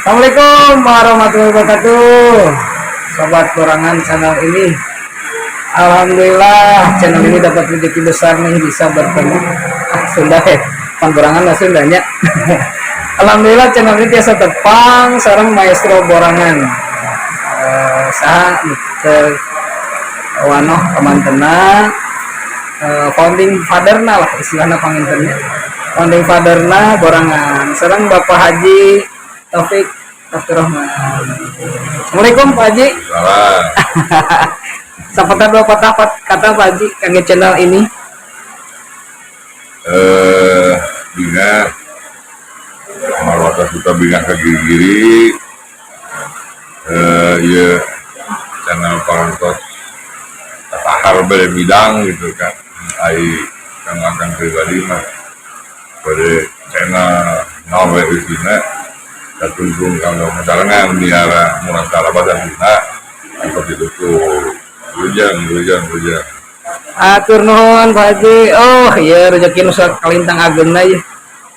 Assalamualaikum warahmatullahi wabarakatuh. Sobat Borangan channel ini, alhamdulillah channel ini dapat rezeki besar nih, bisa bertemu. Ah, Sunda ya, pan Borangan lah Sundanya. Alhamdulillah channel ini biasa tepang sareng maestro Borangan. Saha ke wanoh kamantena, founding fatherna lah istilahnya, pangintennya founding fatherna Borangan, sareng Bapak Haji Taufik Taufik Rahman. Assalamualaikum, Pak Haji. Salah. Sapatah dua patah kata, Pak Haji, kangge channel ini. Bingah marwata suka bingah ke giri-giri, iya channel parantos tahar bade bidang gitu kan. Ai kang akang pribadi mah bade channel naon we isina, katungtung kanggo masarangan miara murasara badan dina seperti itu tuh. Wilujeng, wilujeng, wilujeng. Atur nuhun, Pak Haji. Oh iya, rezeki nu kalintang agengna ya.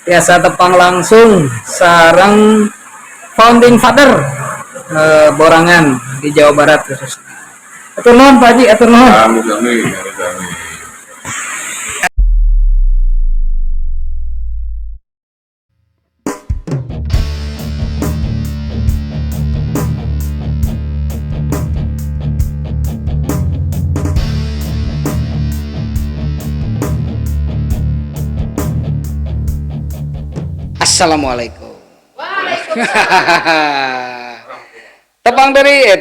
Biasa tepang langsung sareng founding father Borangan di Jawa Barat khususnya. Atur nuhun, Pak Haji, atur nuhun. Sami sami sami sami. Assalamualaikum. Waalaikumsalam. Tepang dari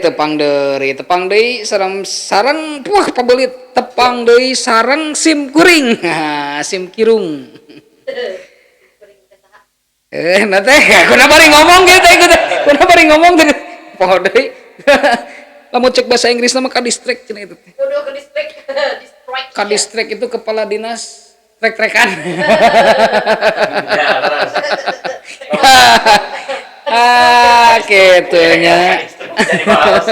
tepang deui sareng sareng wah pabelit, tepang deui sareng sim kuring, sim kirung. Nah teh kunaha bari ngomong gitu teh, kunaha bari ngomong teh, poho deui. Lamun cek bahasa Inggris nama kadistrik cenah itu teh. Kudu ke distrik, distrik. Kadistrik itu kepala dinas trek-trekan. Ya, terus. Ah, gitu nya. Jadi balas.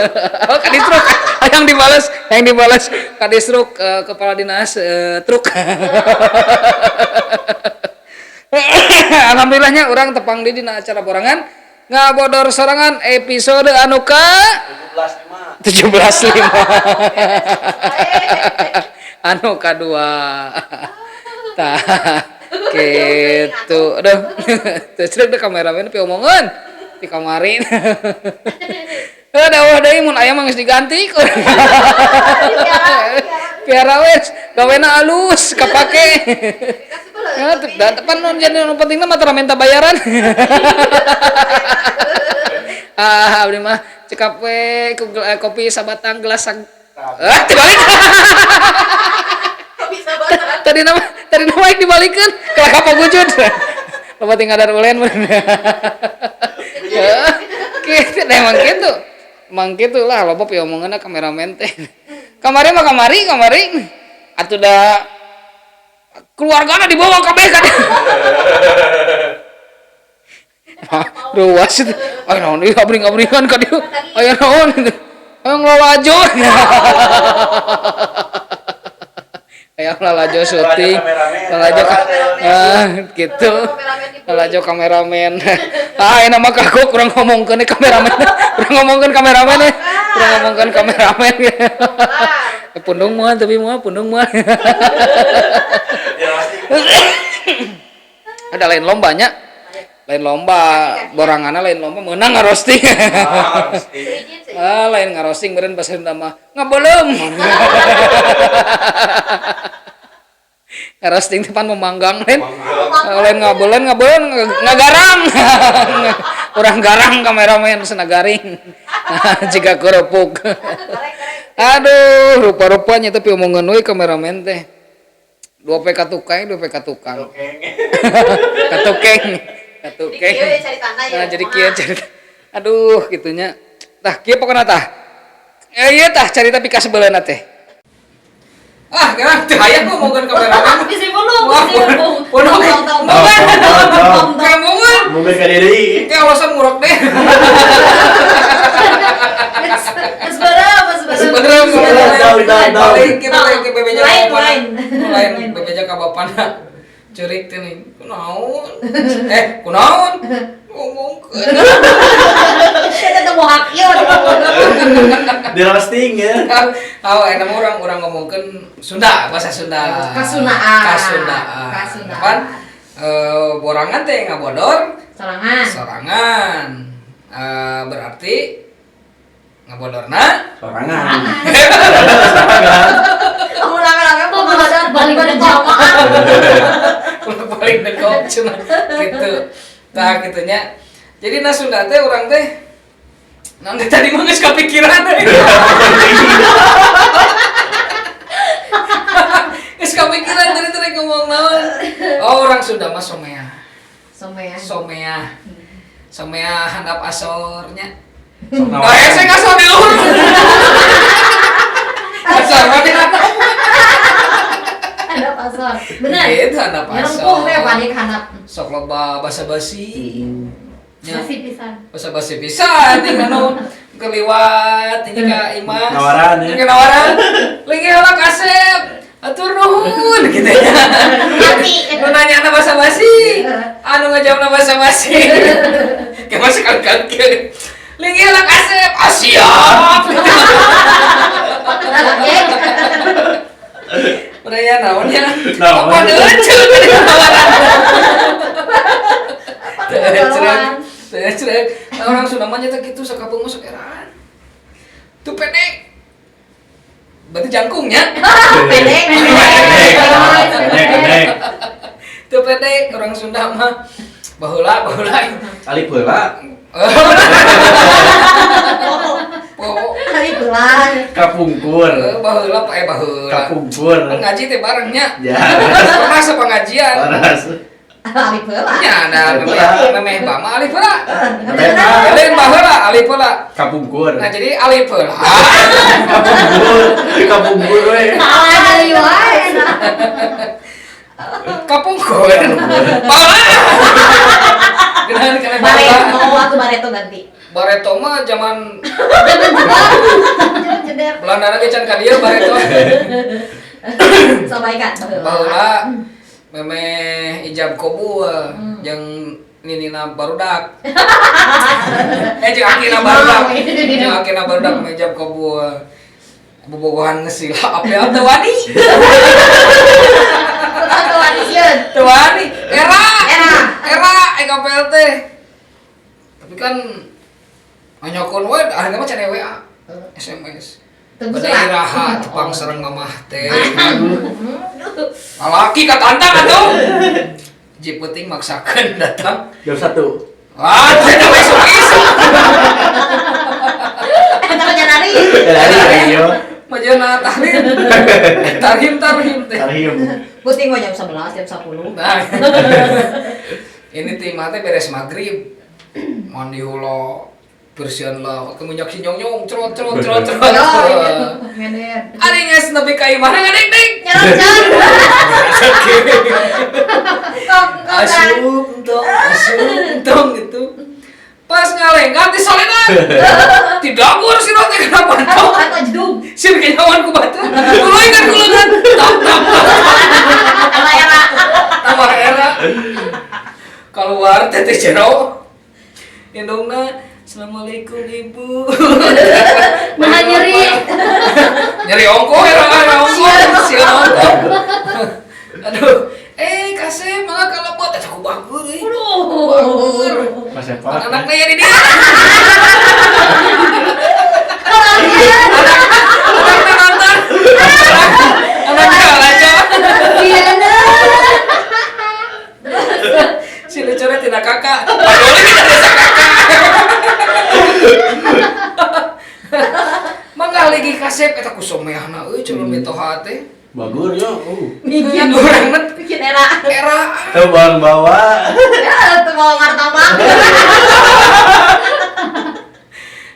Oh, kadistruk. Yang dibalas, yang dibalas kadistruk, kepala dinas truk. Alhamdulillahnya urang tepang di dina acara Borangan Ngabodor Sorangan episode anu ka 17 5. 17.5, anu kadua. Tah, gitu. Aduh, terus deh kameramen pi omongan di kamarin. Ada wah deui mun aya mah geus diganti. Piara we, gawena alus kapake. Ya, da pan nu jadi nu pentingna mah tara minta bayaran. Ah, abdi mah cekap we ku kopi sabatang gelas ah, dibalik. Kok bisa banget? Tadi nama yang dibalikeun kalah ka pagujud. Loba tinggal dar ulen. Ya, gitu, nah, emang gitu. Emang gitu lah, loba pi omonganna kameramen teh. Kamari mah kamari, kamari. Atuh da keluargana dibawa kabeh kan. Ruas itu. Ayo naon ieu abring-abringan ka dieu. Aya naon gitu. Ayo ngelalajo. Ayo ngelalajo syuting. Ngelalajo ah gitu. Ngelalajo kameramen. Ah, ini mah kagok kurang ngomongkeun kameramen. Kurang ngomongkeun kameramen. Kurang ngomongkeun kameramen. Pundung moal tapi moal pundung moal. Ya pasti. Ada lain lombanya. Lain lomba, boranganna lain lomba menang ngarosting. Ah, pasti. Ah, lain ngarosting meureun bahasa Sunda mah ngabeuleum. Ngarosting teh pan memanggang lain. Lain ngabeuleum ngabeuleum ngagarang. Urang garang kameramen cenah garing. Jika kerupuk. Aduh, rupa-rupanya tapi omongan we kameramen teh. 2 PK tukang, 2 PK tukang. Katukeng. Katukeng. Jadi kieu caritana ya. Nah, jadi kieu cerita. Aduh, gitunya. Tah, kieu pokona tah. Iya tah carita pikasebeleuna teh. Ah, geura teu hayang ngomongkeun kameramen. Bisi bulung, Wah, bisi bulung. bulung. Tong, tong, Tong, tong, tong, tong, tong. Kamungan. Mobil ka diri. Kayak alasan ngurok deh. Geus beureum, geus beureum. Beureum, Tahu, tahu, tahu. Balik ke balik ke bebeja ka Lain, bapana. lain. Lain bebeja ka bapana. Ceurik teh nih. Kunaon? Kunaon? Ngomongkeun. Bohak ieu. Di roasting ya. Tahu enak mah urang ngomongkeun Sunda, bahasa Sunda. Kasundaan. Kasundaan. Kasundaan. Pan borangan teh ngabodor Sorangan. sorangan. Berarti ngabodorna Sorangan. Kamu lame-lame mau bodor balik ke Jawa. Balik dekop cenah gitu. Tah kitunya. Jadi na Sunda teh urang teh nanti tadi mah geus kepikiran. Geus kepikiran tadi teh ngomong naon. Oh, orang Sunda mah somea. Somea. Somea. Somea handap asornya. Sok Nah, hese ngasor di luhur. Asor mah di handap. Handap asor. Bener. Gitu handap asor. Nyerempuh teh balik handap. Sok loba basa-basi. Nya. Masih pisan. Basa-basi pisan ting anu keliwat ini ka imah. Nawaran, ya. Ke nawaran. Lagi heula kasep. Atur nuhun gitu ya. Ngerti. Nu nanya na basa-basi. Anu ngajawabna basa-basi. Kayak masih kal-kal. Lagi heula kasep. Ah siap. Mereka naon ya? Naon? Apa deuceuk nawaran. Cerek, cerek. Orang Sunda mah nyata gitu sakapeung masuk eraan. Tuh pede. Berarti jangkungnya. Pede. Pendek, pendek. Tuh pede orang Sunda mah. Baheula, baheula. Alip heula Po, Kali belang. kapungkur. baheula pa baheula. Kapungkur. Kan ngaji teh barengnya. Ya. Pernah sepengajian. Waras. Alif heula. Nya ada Alif heula. memeh bama alif heula. Memeh. Lain baheula alif heula. Kapungkur. Nah jadi alif heula. Kapungkur. Kapungkur we. Salah dari wae. Kapungkur. Baheula. Genahan kana baheula. Bareto atau bareto ganti. Bareto mah zaman Jeder. Belanda ge can ka dieu bareto. Sobaikan Baheula memeh ijab kabul jeung ninina barudak. Jeung akina barudak. Jeung akina barudak memeh ijab kabul. Bobogohan ngesila apel teu wani. Atau wani sieun. Teu wani. Era. Era. Era ek apel teh. Tapi kan nanyakeun we akhirnya mah can WA, SMS. Teu Bade surat. iraha tepang sareng mamah teh. Lalaki katantang atuh. Ji penting maksakeun datang. Jam 1. Wah, teh teh isuk-isuk. Eta mah janari. Dari ayo. Majana tahrim. Tarhim tarhim teh. Tarhim. Penting mah jam 11, jam 10. Nah. Ini tim teh beres maghrib. Mandi heula bersihan lah, ketemu nyaksi nyong nyong, cerot cerot cerot cerot. Yo, ngeden. Ari geus nepi ka imah ngadeg-deg. Nyerocot. Kok kok Asup entong, asup entong gitu. Pas ngalengkan di solenan. Tidak gur si roti kena pantau. Atau jedug. Sir kenyawan ku batu. Tuluy kan kulungan. Tap tap tap. Tambah era. Tambah era. Keluar teteh jero. Indungna, Assalamualaikum ibu. Nah nyeri. Nyeri ongko era era ongko, sieun ongko. Aduh, kasih mangga kalebot eta ku bagur euy. Bagur. Mas Eva. Anaknya ya di dia. Anaknya nonton. Anaknya lancar. Si lucunya tidak kakak. Padahal tidak desa kakak. Mangga lagi kasep eta ku someahna euy culun mitoha teh. Bagur yo. Bikin Urang mah bikin era. era. Tuh bang bawa. Ya, tuh bawa martabak.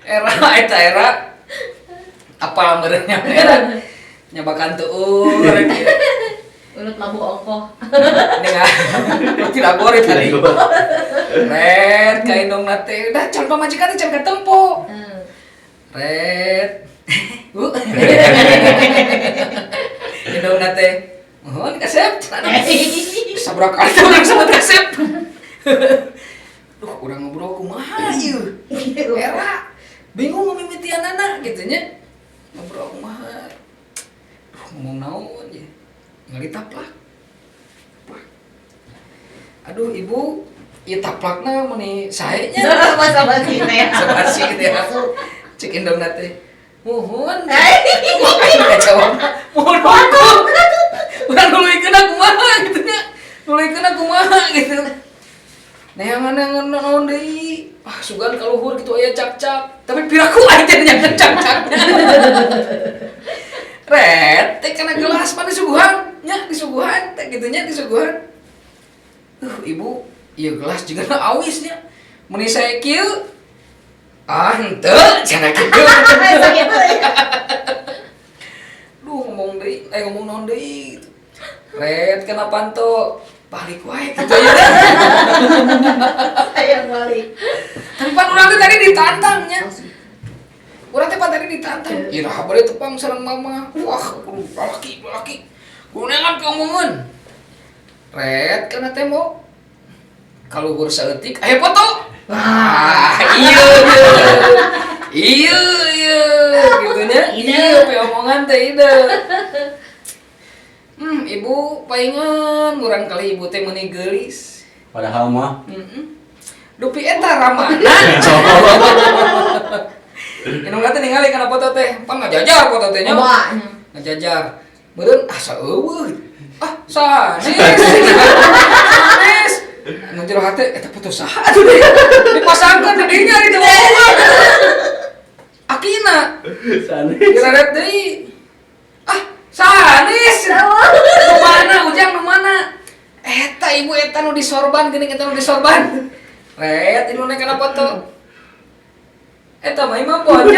Era eta era. Apa meureunnya era. Nyabakan tuur gitu. Ulut labu ongkoh. Ini nggak tidak gore tadi. Red ka indungna teh udah can pamajikan teh can katempo. Red. Bu. Indungna teh mohon kasep. Sabaraha kali teh urang sebut kasep. Duh, urang ngobrol kumaha ieu? Era. Gitu nya. Ngobrol kumaha. Duh, ngomong naon ya. Ngali taplak. Taplak. Aduh, Ibu, ieu taplakna meuni sae nya. Basa-basi teh. Basa-basi teh. Cek indungna teh. Muhun. Aing jawab. Muhun hukum. Urang nuluykeun kumaha gitu nya. Nuluykeun kumaha gitu. Neangan-neangan naon deui. Ah, sugan kaluhur gitu aya cak-cak. Tapi piraku aing teh nyakeun cak-caknya. Ret, teh kana gelas mana disuguhan? Nya disuguhan teh kitu nya disuguhan. Ibu, ieu gelas juga na awis nya. Meuni sae kieu. Ah, henteu cenah kitu. Sakitu. Duh, ngomong deui, ngomong naon deui gitu. Ret kana panto, balik wae kitu ya. Hayang balik. Tapi pan urang teh tadi ditantang nya. Urang teh pan tadi ditantang. Iraha bade tepang sareng mama. Wah, kudu lalaki, lalaki. Kudu neangan piomongeun. Ret kana tembok. Kaluhur saeutik aya foto. Wah, iya iya. Iya gitu nya. Iya piomongan teh ide. Ibu paingan murang kali ibu teh meuni geulis. Padahal mah. Heeh. Dupi eta ramana. Indung teh ningali kana foto teh, pan ngajajar foto teh nya. Ngajajar. Meureun ah saeuweuh. Ah, sanes. Sanes. Nu jero hate eta foto saha atuh teh. Dipasangkeun di dinya di teu. Akina. Sanes. Diraret deui. Ah, sanes. Nu mana Ujang nu mana? Eta ibu eta nu disorban geuning eta nu disorban. Ret, ini nu kana foto. Eta mah imah bojong.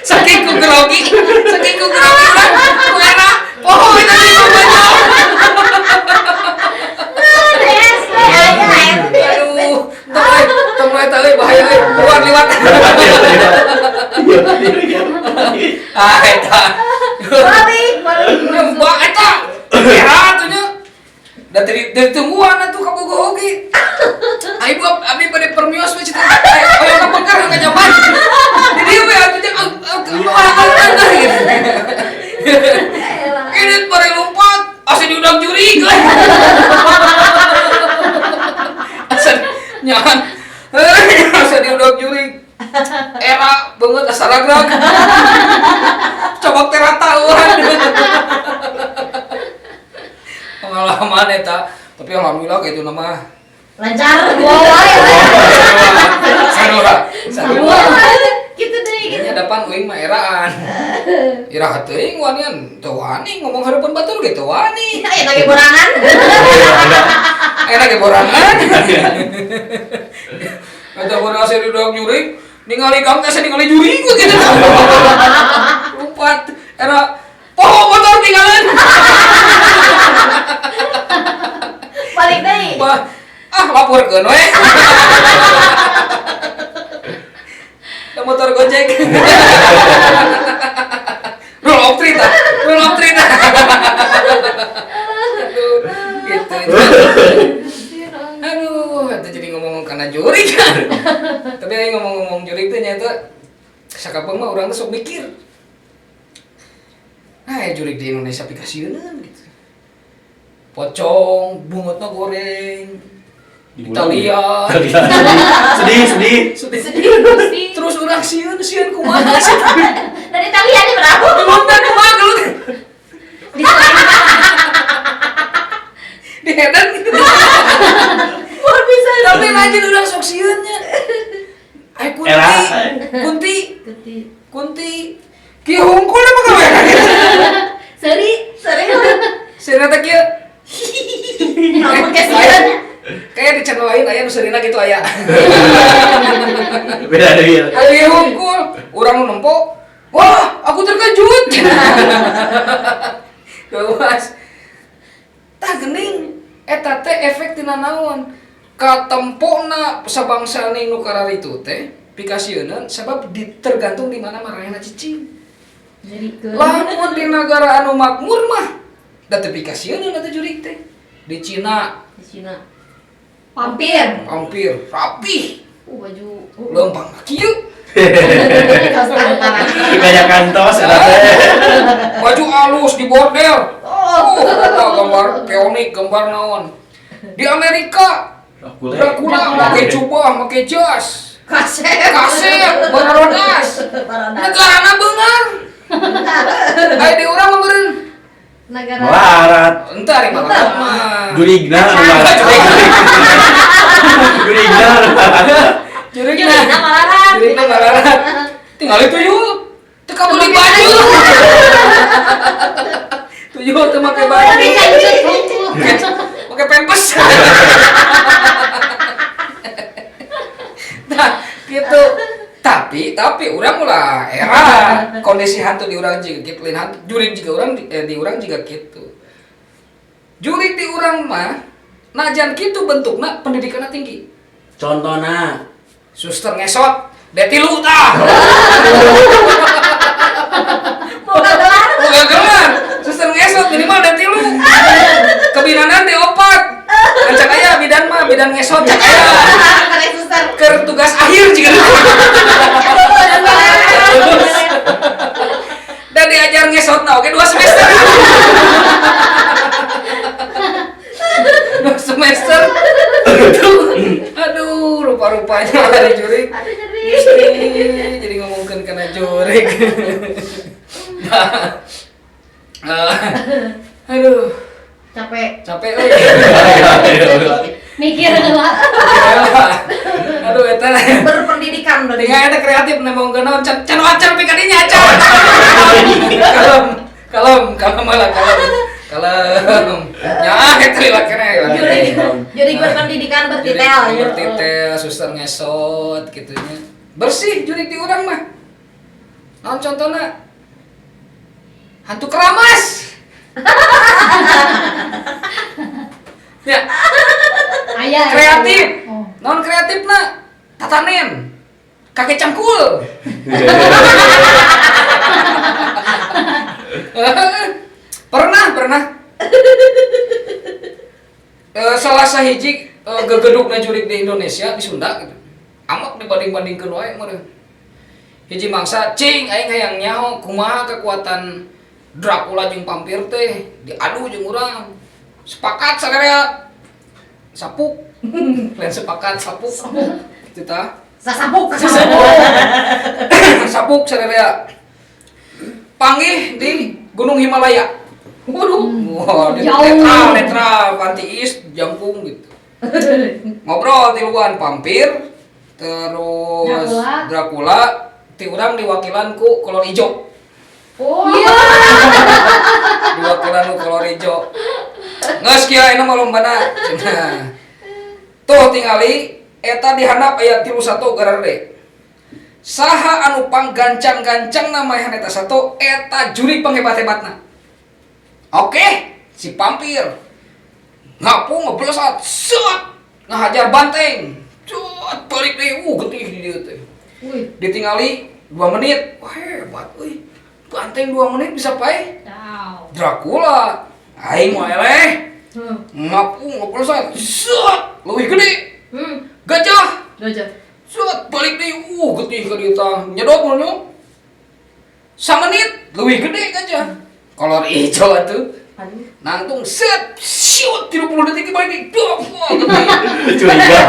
Saking ku grogi, saking ku grogi urang ku era poho eta imah bojong. Aduh, tong we eta euy bahaya euy, keluar liwat. Ah, eta. Balik, balik. Wah, eta. Era atuh nya. Da dari tungguan atuh ka bogoh oge. Ah, ibu abdi bade permios we cenah. Hoyong ka pengker ka nyaman. Di dieu we atuh jeung gitu. Ini bari lompat, asa diundang jurig. Asa nyahan. Asa diundang jurig. Era banget asa ragrag. Cobak teh rata urang. Pengalaman eta, tapi alhamdulillah gitu nama lancar. Wow. Sarua. Sarua. Gitu deh gitu. Nya depan uing mah eraan. Iraha teuing wanian teu wani ngomong hareupeun batur ge teu wani. Aya lagi borangan. Aya ge borangan. Eta borangan asa diudag jurig, ningali kang teh ningali jurig gitu. Lompat era poho motor tinggalan. Balik deui. Bah, ah laporkeun we. Da motor Gojek. Roll off tree tah. Roll off tree tah. Aduh, gitu. Aduh, itu jadi ngomong karena jurig kan. Tapi ngomong-ngomong jurig teh nyata sakapeung mah urang teh sok mikir. Nah, jurig di Indonesia pikasieuneun gitu. Pocong, bungutna goreng. Italia. Sedih, sedih. Sedih. Terus urang sieun, sieun kumaha sih? Dari Italia nih berapa? Gelut kumaha gelut. Di Eden. Mau bisa. Tapi rajin urang sok sieun nya. Ai kunti. Kunti. Kunti. Kunti. Ki hungkul mah gawe. Seri, seri. Seurina teh kieu. Namun kesian. Kayak di channel lain aya nu seurina gitu aya. Beda deui. Ayo hungkul, urang nu nempo. Wah, aku terkejut. Luas. Tah geuning eta teh efek tina naon? Katempona sabangsane nu kararitu teh pikasieuneun sabab tergantung di mana maranehna cicing. Lamun di negara anu makmur mah da teu pikasieuneun atuh jurig teh. Di Cina, Di Cina. Pampir. Pampir, rapih. Baju. Leumpang kieu. Kaos tentara. Gaya kantos eta teh. Baju alus di bordel. Oh, gambar keonik, gambar naon. Di Amerika Dracula. Dracula make jubah, make jas. Kasep. Kasep, barodas. Barodas. Negarana beungar. Aya di urang mah meureun. Negara. Melarat. Entar ari mah mah. Jurigna anu melarat. Jurigna anu melarat. Jurigna. Jurigna malarat. Jurigna malarat. Tinggal itu yuk. Teu kabeli baju. Tuyul teu make baju. Tapi kancut hungkul. Pakai pempes. Nah, gitu. Tapi urang ulah era kondisi hantu di urang juga gitu, lain hantu jurig juga urang di urang juga gitu. Jurig di urang mah najan kitu bentukna pendidikanna tinggi. Contohna Suster ngesot, D3 tah. Boga gelar. Boga gelar. Suster ngesot minimal D3. Kebidanan D4. Kan cak aya bidan mah, bidan ngesot cak aya. Karek suster. Keur tugas akhir juga. Dan diajar ngesot nah oke 2 semester. 2 semester. Aduh, rupa-rupanya hari jurig. Aduh nyeri. Jadi ngomongkeun kana jurig. Aduh, Capek. capek euy. Mikir lah. Aduh eta. Berpendidikan berarti. Tinggal eta kreatif nembongkeun naon can can wacan pika dinya acan. Kalem, kalem, kalem lah kalem. Kalem. Ya eta lila keneh. Jurig, jurig berpendidikan bertitel. Bertitel, suster ngesot gitu nya. Bersih jurig di urang mah. Naon contohna? Hantu keramas. Ya, Ayah. kreatif. Oh. Non kreatifna tatanen. Kakek cangkul. Pernah. Salah sahiji gegedugna jurig di Indonesia di Sunda gitu. Amok dibanding-bandingkeun wae meureun. Hiji mangsa cing aing hayang nyaho kumaha kekuatan Dracula jeung vampir teh diadu jeung urang. Sepakat sagarea sapuk. Lain sepakat sapuk. Kitu tah. Sasapuk. Sapuk. Sapuk sagarea. Panggih di Gunung Himalaya. Waduh, wah, di Jauh. netral, anti-is, jangkung gitu. Ngobrol tiluan vampir, terus Dracula. Dracula, ti urang diwakilan ku kolor ijo. Oh. Iya. Diwakilan ku kolor ijo. Geus kieu ayeuna mah lombana. Cenah. Tuh tingali eta di handap aya 31 garerde. Saha anu panggancang-gancangna maehan eta satu eta jurig panghebat-hebatna. Oke, si vampir ngapung ngeblesat, set, ngahajar banteng, cut, balik deui, getih di dieu teh. Wih. Ditingali 2 menit, wah hebat euy. Banteng 2 menit bisa paeh. Dracula, aing mah eleh. Ngapung ngeblesat, set, leuwih gede. Gajah, Gajah. set, balik deui, getih ka dieu tah. Nyedot mun nu. Samenit leuwih gede gajah. Kolor hijau atuh. Nangtung set, shoot 30 detik balik deui. Wah, gede. Curiga.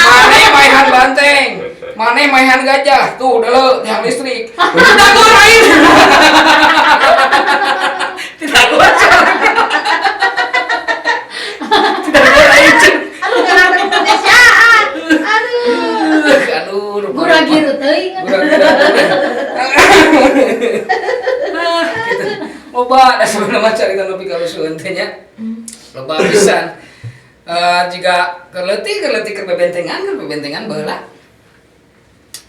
Maneh maehan banteng, maneh maehan gajah, tuh deuleu tiang listrik. Tidak gua lain. Tidak gua. Tidak gua lain. Aduh, kenapa Indonesiaan? Aduh. Aduh, rupa-rupa. Gura-giru teuing. Gura-giru. Nah, gitu. Loba da sebenarnya carita nepi ka rusuhan teh nya. Loba pisan. Jika keleutik keur bebentengan baheula.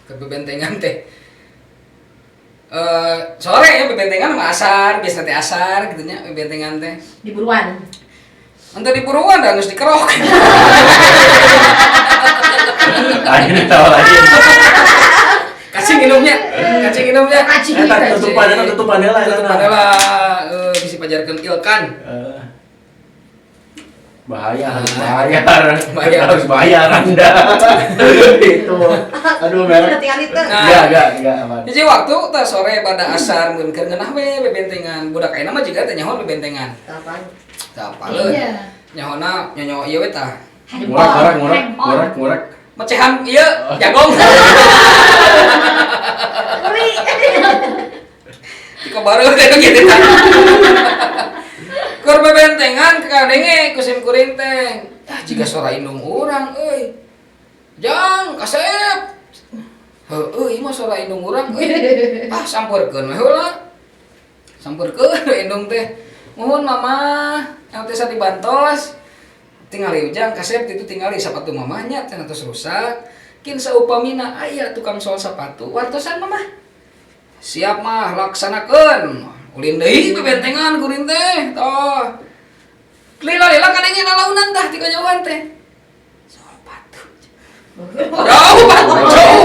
Keur bebentengan teh. Sore ya bebentengan mah asar, biasa teh asar gitu nya bebentengan teh. Di buruan. Entah di buruan dah geus dikerok. Akhirnya tahu lagi. Kacing minumnya, kacing minumnya. Kacing. Eta tutupan lah eta. Tutupan lah, bisi pajarkeun ilkan. Bahaya, harus bayar. Bayar. Harus bayar Anda. Itu. Aduh, merek. Udah tinggal itu. Nah. Enggak aman. Hiji waktu tah sore pada asar mun keur ngeunah we bebentengan. Budak ayeuna mah jiga teh nyaho bebentengan. Kapan? Tah apaleun. Iya. Nyahona nyonyo ieu we tah. Ngurek, ngurek, ngurek, ngurek, ngurek. Mecehan ieu jagong. Ngeri. Dika baru teh gitu tah. Keur bebentengan kadenge ku sim kuring teh. Ah jiga sora indung urang euy. Jang kasep. Heueuh ieu mah sora indung urang euy. Ah sampeurkeun we heula. Sampeurkeun we indung teh. Muhun mama, yang teh dibantos. Tingali ujang kasep itu tingali sepatu mamahnya teh tos rusak. Kin saupamina aya tukang sol sepatu wartosan mamah. Siap mah laksanakeun. Ulin deui bebentengan kuring teh. Toh. Lila-lila kadenge lalaunan tah ti kajauhan teh. Sol sepatu. Jauh, Pak. Jauh.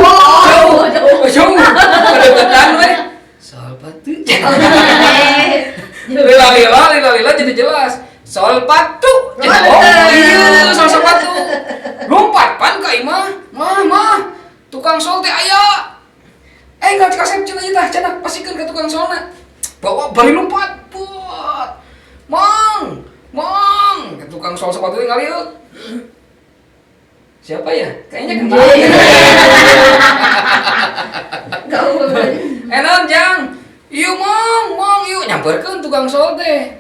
Jauh. Jauh. Kedeketan we. Sol sepatu. Lila-lila, lila-lila jadi jelas. Sol sepatu. Oh, iya, sol sepatu. Lompat pan ka imah. Mah, mah. Tukang sol teh aya. Eh, enggak kasep cenah ieu tah, cenah pasikeun ka tukang solna. Bawa bari lompat. Buat. Mang, mang, ke tukang sol sepatu teh ngalieu. Siapa ya? Kayaknya kenal. Gaul. Eh naon jang? Ieu mang, mang ieu nyamperkeun tukang sol teh.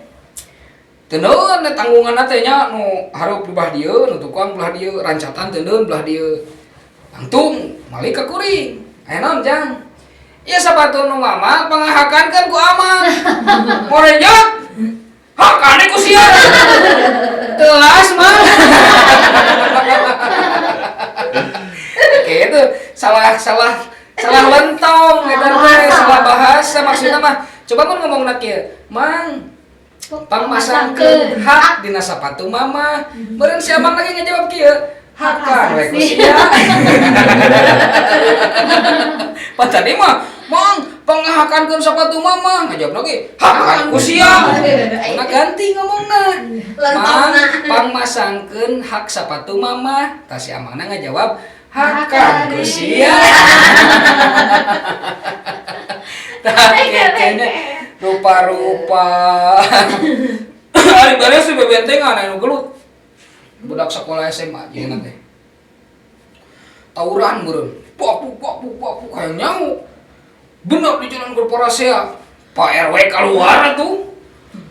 Teu naon tanggunganna teh nya nu hareup di belah dieu, nu tukang belah dieu, rancatan teu naon belah dieu. Langtung malik ka kuring. Eh naon jang? Ieu sapatu nu mama pangahakankeun ku amang. Morenjot. Hakane ku sia. Telas mang. Gitu, salah salah salah lentong eta teh, salah bahasa maksudna mah. Coba mun ngomongna kieu, Mang, pangmasangkeun hak dina sapatu mama. Meureun si amang lagi ngejawab kieu, hakan we ku sia. Pan tadi mah, Mang, pangahakankeun sapatu mama, ngajawab lagi, hakan ku sia. Nah ganti ngomongna. Mang, pangmasangkeun hak sapatu mama. Tah si amangna ngajawab, hakan ku sia. Tah kayaknya rupa-rupa. Ari beres si bebentengan anu gelut. Budak sekolah SMA jeung teh. Tawuran meureun. Pok pok pok pok pok hayang nyaho. Bener di jalan korporasi. Pak RW keluar atuh.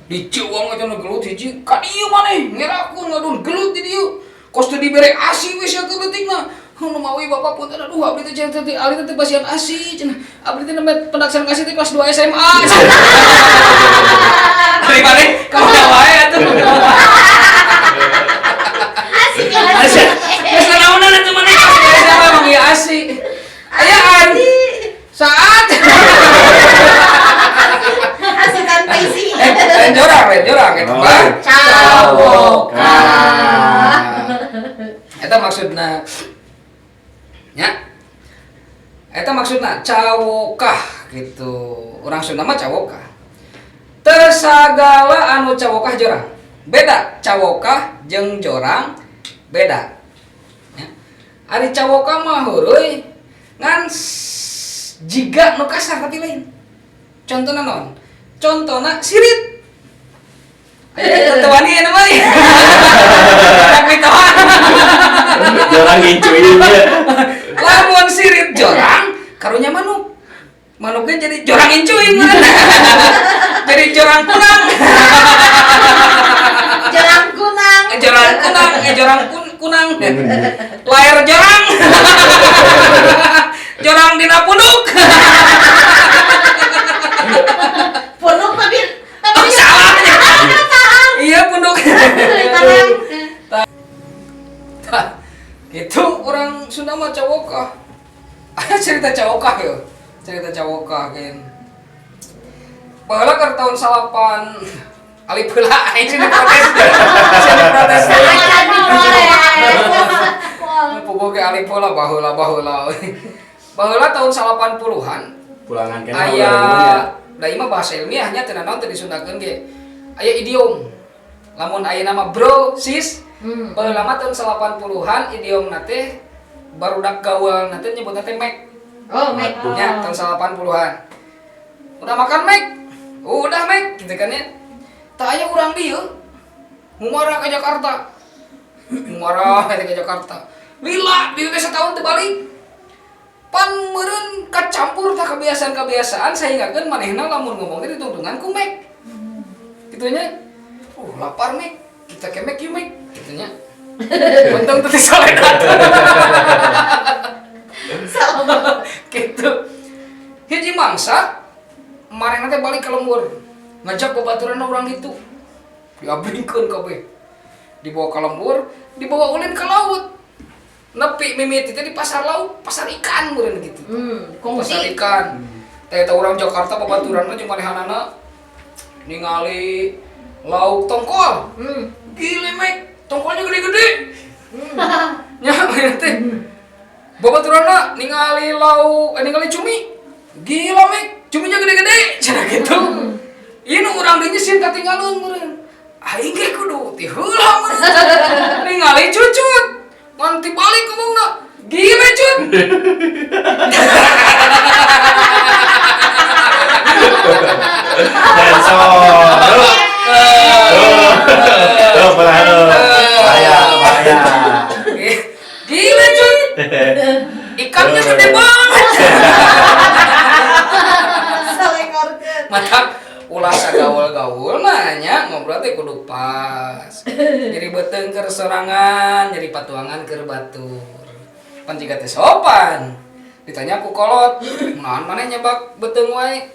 Diciwang aja nu gelut hiji. Ka dieu maneh ngerakeun ngadun gelut di dieu. Kos teu dibere asi we sia teu leutikna. Nu mawi bapak punten aduh abdi teh cenah teh ali teh pasian asi cenah. Abdi teh nembe pendaksan kasih teh kelas 2 SMA. Ari maneh ka wae atuh. Asi. Asi. Geus naonan atuh maneh kelas 2 SMA mah ieu asi. Ayaan. Saat. Asi tanpa isi. Lain jorang, lain jorang eta mah. Cawoka. Eta maksudna nya. Eta maksudna cawokah gitu. Urang Sunda mah cawokah. Teu sagala anu cawokah jorang. Beda cawokah jeung jorang beda. Nya. Ari cawokah mah heureuy ngan jiga nu kasar tapi lain. Contohna naon? Contohna sirit. Ayo teu wani anu mah. Tapi tahan. Jorang ngincuin dia. Lamun sirit jorang karunya manuk. Manuknya jadi jorang incuin. Jadi jorang kunang. Jorang kunang. Jorang kunang, jorang kunang. Layar jorang. Jorang dina punuk. Punuk tapi Oh, salah. Iya punuk. Tah, gitu orang Sunda mah cawokah. Ada cerita cawokah ya. Cerita cawokah kan. Baheula keur tahun 8 alif heula aing sih diprotes. Sih diprotes. Puguh ge alif heula baheula baheula. Baheula tahun 80-an Pulangan kena aya da ieu mah bahasa ilmiahnya teu naon teu disundakeun ge. Aya idiom. Lamun ayeuna mah bro, sis. Baheula mah tahun 80-an idiomna teh barudak gaul teh nyebutna teh mek. Oh, Mek. Ya, tahun 80-an. Udah makan, Mek? Udah, Mek, gitu kan ya. Tah aya urang dieu ngumara ke Jakarta. Ngumara ke Jakarta. Lila dieu teh setahun teu balik. Pan meureun kacampur tah kebiasaan-kebiasaan sehingga manehna lamun ngomong teh ditungtungan ku mek. Kitu nya. Lapar, Mek. Kita ke Mek yuk, Mek. Kitu nya. Untung teu disoledat. Salah. Gitu. Hiji mangsa manehna teh balik ke lembur. Ngajak babaturan urang itu. Diabringkeun kabeh. Dibawa ke lembur, dibawa ulin ke laut. Nepi mimiti teh di pasar laut, pasar ikan meureun gitu. Pasar Kongsi. Ikan. Teh eta urang Jakarta babaturanna jeung manehanana ningali lauk tongkol. Gile, Mek, tongkolnya gede-gede. Nya manehna teh. Babaturanna ningali lauk, ningali cumi. Gila, Mek, cuminya gede-gede, cenah gitu. Ini urang dinya sieun katinggalun meureun. Aing ge kudu ti heula meureun. Ningali cucut. Ngan balik ngomongna. Gila, cut. Sensor. Tuh, tuh, bahaya, bahaya. Gila, cut. Ikannya gede banget. Salengorkeun. Mata ulah sagaul-gaul mah nya ngobrol teh kudu pas. Nyeri beuteung keur sorangan, nyeri patuangan keur batur. Pan jiga teh sopan. Ditanya ku kolot, "Naon maneh nyebak beuteung wae?"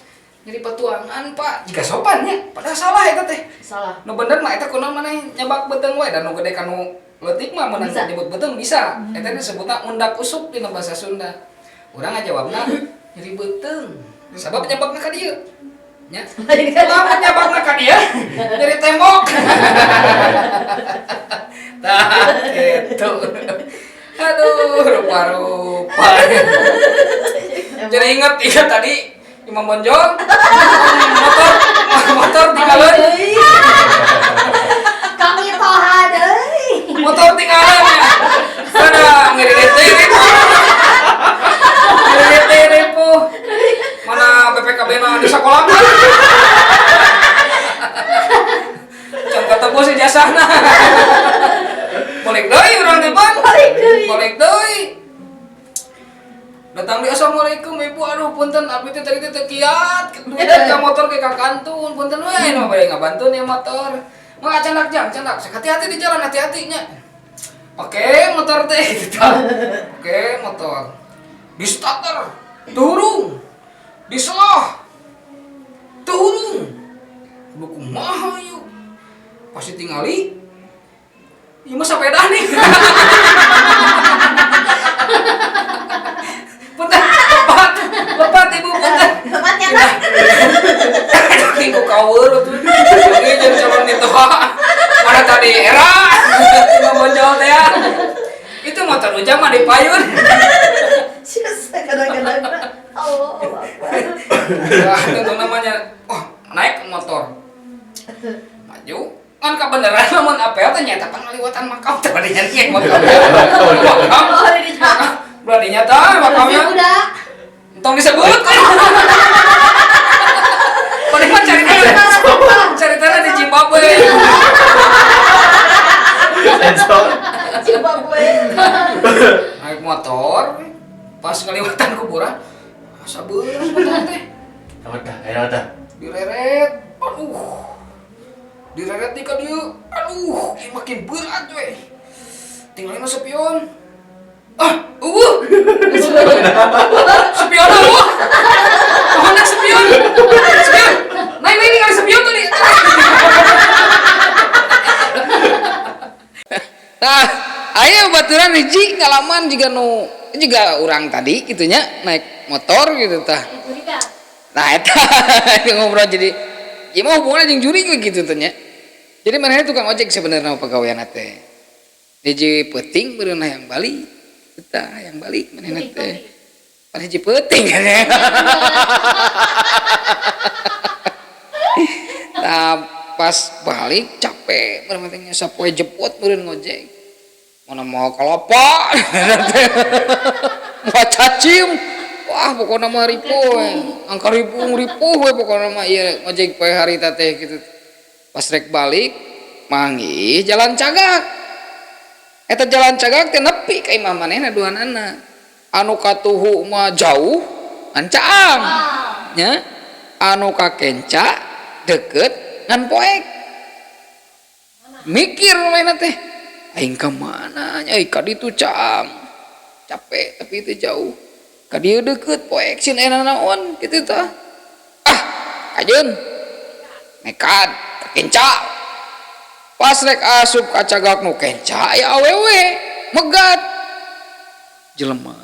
Nyeri patuangan, Pak. Jiga sopan nya, padahal salah eta teh. Salah. Nu bener mah eta kunaon maneh nyebak beuteung wae dan nu gede kanu leutik mah meunang Bisa. nyebut beuteung bisa. Eta disebutna undak usuk dina bahasa Sunda. Urang ngajawabna nyeri beuteung. Sabab nyebakna ka dieu. Nya. Lamun nyabakna ka dieu nyeri tembok. Tah gitu. Aduh, rupa-rupa. Jadi ingat ingat tadi Imam Bonjol motor motor tinggalan. Kami toha deui. Motor tinggalan ya. Ada ngiri ribu. Ngiri ribu. Mana BPKB na di sekolah kan? Can ketemu ijazahna. Balik deui urang teh, Pan. Balik deui. Balik deui. Datang di, "Assalamualaikum Ibu, aduh punten abdi teh tadi teh teu kiat, duit ka motor ke ka kantun, punten we nu bade ngabantuan ya motor." Mah candak jam, candak. Hati-hati di jalan, hati-hati nya. Oke, motor teh gitu. Oke, motor. Di starter, turun. Diselah. Turun. Kudu kumaha yuk. Pasti tingali. Ieu mah sepeda nih. Punten, lepat, lepat Ibu, punten. Lepat ya, Pak. Ibu kawur tuh. Ini jadi calon mitoha. Mana tadi era? Imam Bonjol teh ya. Itu motor Ujang mah di payun. Sus, kadang-kadang. Allah Akbar. Wah, tentu namanya. Oh, naik ke motor. Maju. Kan kebenaran lamun apel teh nyata pan ngaliwatan makam teh bade nyari makam. Makam. Oh, di jalan. Berarti nyata makamnya. Udah. Entong disebut. Paling mah cari tanah. Cari tanah di Zimbabwe. Sensor. Zimbabwe. Naik motor, pas ngaliwatan kuburan, asa beurang motor teh. Udah, ayo udah. Direret, aduh. Direret di ka dieu, aduh, ieu makin berat we. Tinggalin spion. Ah, eueuh. Spion eueuh. Mana spion? Spion. Naik naik ningali spion tadi. Nah, ayo baturan hiji ngalaman juga nu juga urang tadi gitu nya naik motor gitu tah. Nah, eta ngobrol jadi ya mau hubungannya jeung juri gitu teh nya. Jadi manehna tukang ojek sebenarnya pagawean teh. Hiji peuting beureun hayang balik. Eta hayang balik manehna teh. Pan hiji peuting kan ya. Nah, Pas balik capek meureun teh sapoe jeput meureun ngojek. Mana mau kalapa. Mau cacim. Wah pokona mah ripuh we. Angka ripuh ripuh we pokona mah ieu ngojek poe harita teh kitu. Pas rek balik manggih jalan cagak. Eta jalan cagak teh nepi ka imah manehna duanana. Anu katuhu mah jauh ngan caang. Nya anu kakenca deket ngan poek. Mikir manehna teh aing ka mana nya ka ditu caang. Capek tapi itu jauh. Ka dieu deket poek sieun aya nanaon kitu tah. Ah, kajeun. Nekat ka kenca. Pas rek asup ka cagak nu kenca aya awewe megat. Jelema.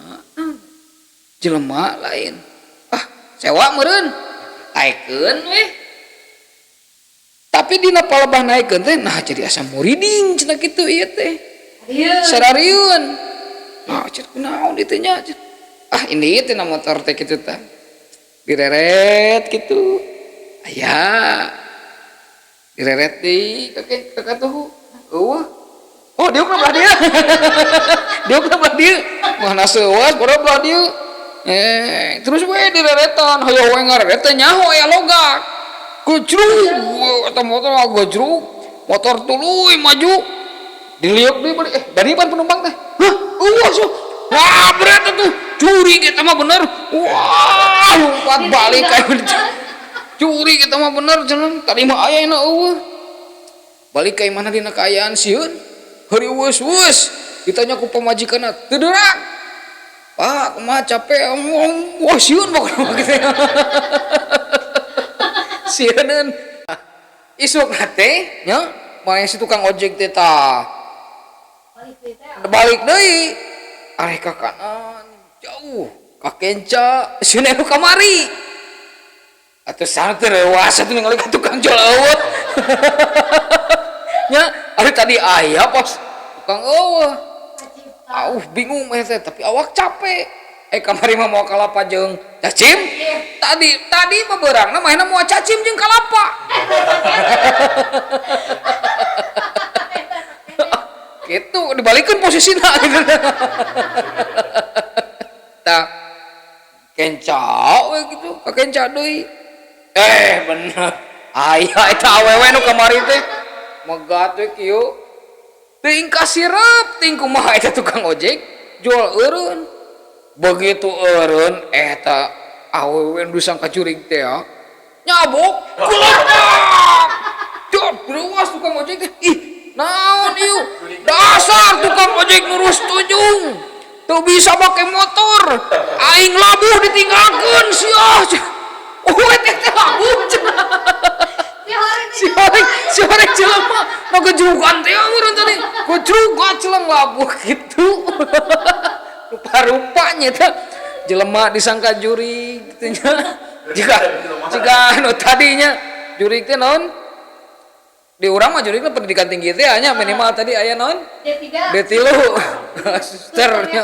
Jelema lain. Ah, sewa meureun. Taekeun we. Tapi dina palebah naekeun teh nah jadi asa muriding cenah kitu ieu teh. Sararieun. Nah, cenah kunaon dieu nya. Ah, ini teh na motor teh kitu tah. Direret kitu. Aya. Direret deui ka katuhu. Eueuh. Oh, diukna belah dieu. Diukna belah dieu. Mana seueus bodoh belah dieu. Terus we direretan, hoyong we ngareret teh nyaho aya logak. Gejruk, eta motor gejruk, motor tuluy maju. Diliuk deui balik, dari pan penumpang teh. Hah, eueuh asuh. Wah, berat atuh. Curi kita mah bener. Wah, lompat balik kayak curi kita mah bener cenah. Tadi mah aya na eueuh. Balik ka imahna dina kaayaan sieun. Hariweuh-weus ditanya ku pamajikanna, teu deurak. Pak, kumaha capek? Wah, sieun pokona mah kitu. Sieuneun. Isuk teh nya, mah si tukang ojek teh tah. Balik deui. Areh ka kanan jauh, ka kenca, sieun anu kamari. Atuh sana teh reuas atuh ningali ka tukang jual eueuh. Nya, ari tadi aya pas tukang eueuh. Auh bingung mah teh, tapi awak capek. Kamari mah moal kalapa jeung cacim. Tadi tadi mah beurangna mahna moal cacim jeung kalapa. Gitu dibalikeun posisina gitu. Tah kenca we gitu, ka kenca deui. Bener. Aya eta awewe nu kamari teh megat we kieu. Teuing kasirep ting kumaha eta tukang ojek jual eureun. Begitu eureun eta awewe nu disangka jurig teh ya. Nyabok gelepak. Jod reuas tukang ojek teh. Ih, naon ieu? Dasar tukang ojek nurus tunjung. Teu bisa make motor. Aing labuh ditinggalkeun sia. Oh, eta teh labuh cenah. Si horeng jelema nu gejrugan teh meureun tadi. Gejrugan celeng labuh kitu. Rupa-rupanya teh jelema disangka jurig kitu nya. Jika anu tadinya jurig teh naon? Di urang mah jurig teh pendidikan tinggi teh nya minimal tadi aya naon? D3. D3. Suster nya.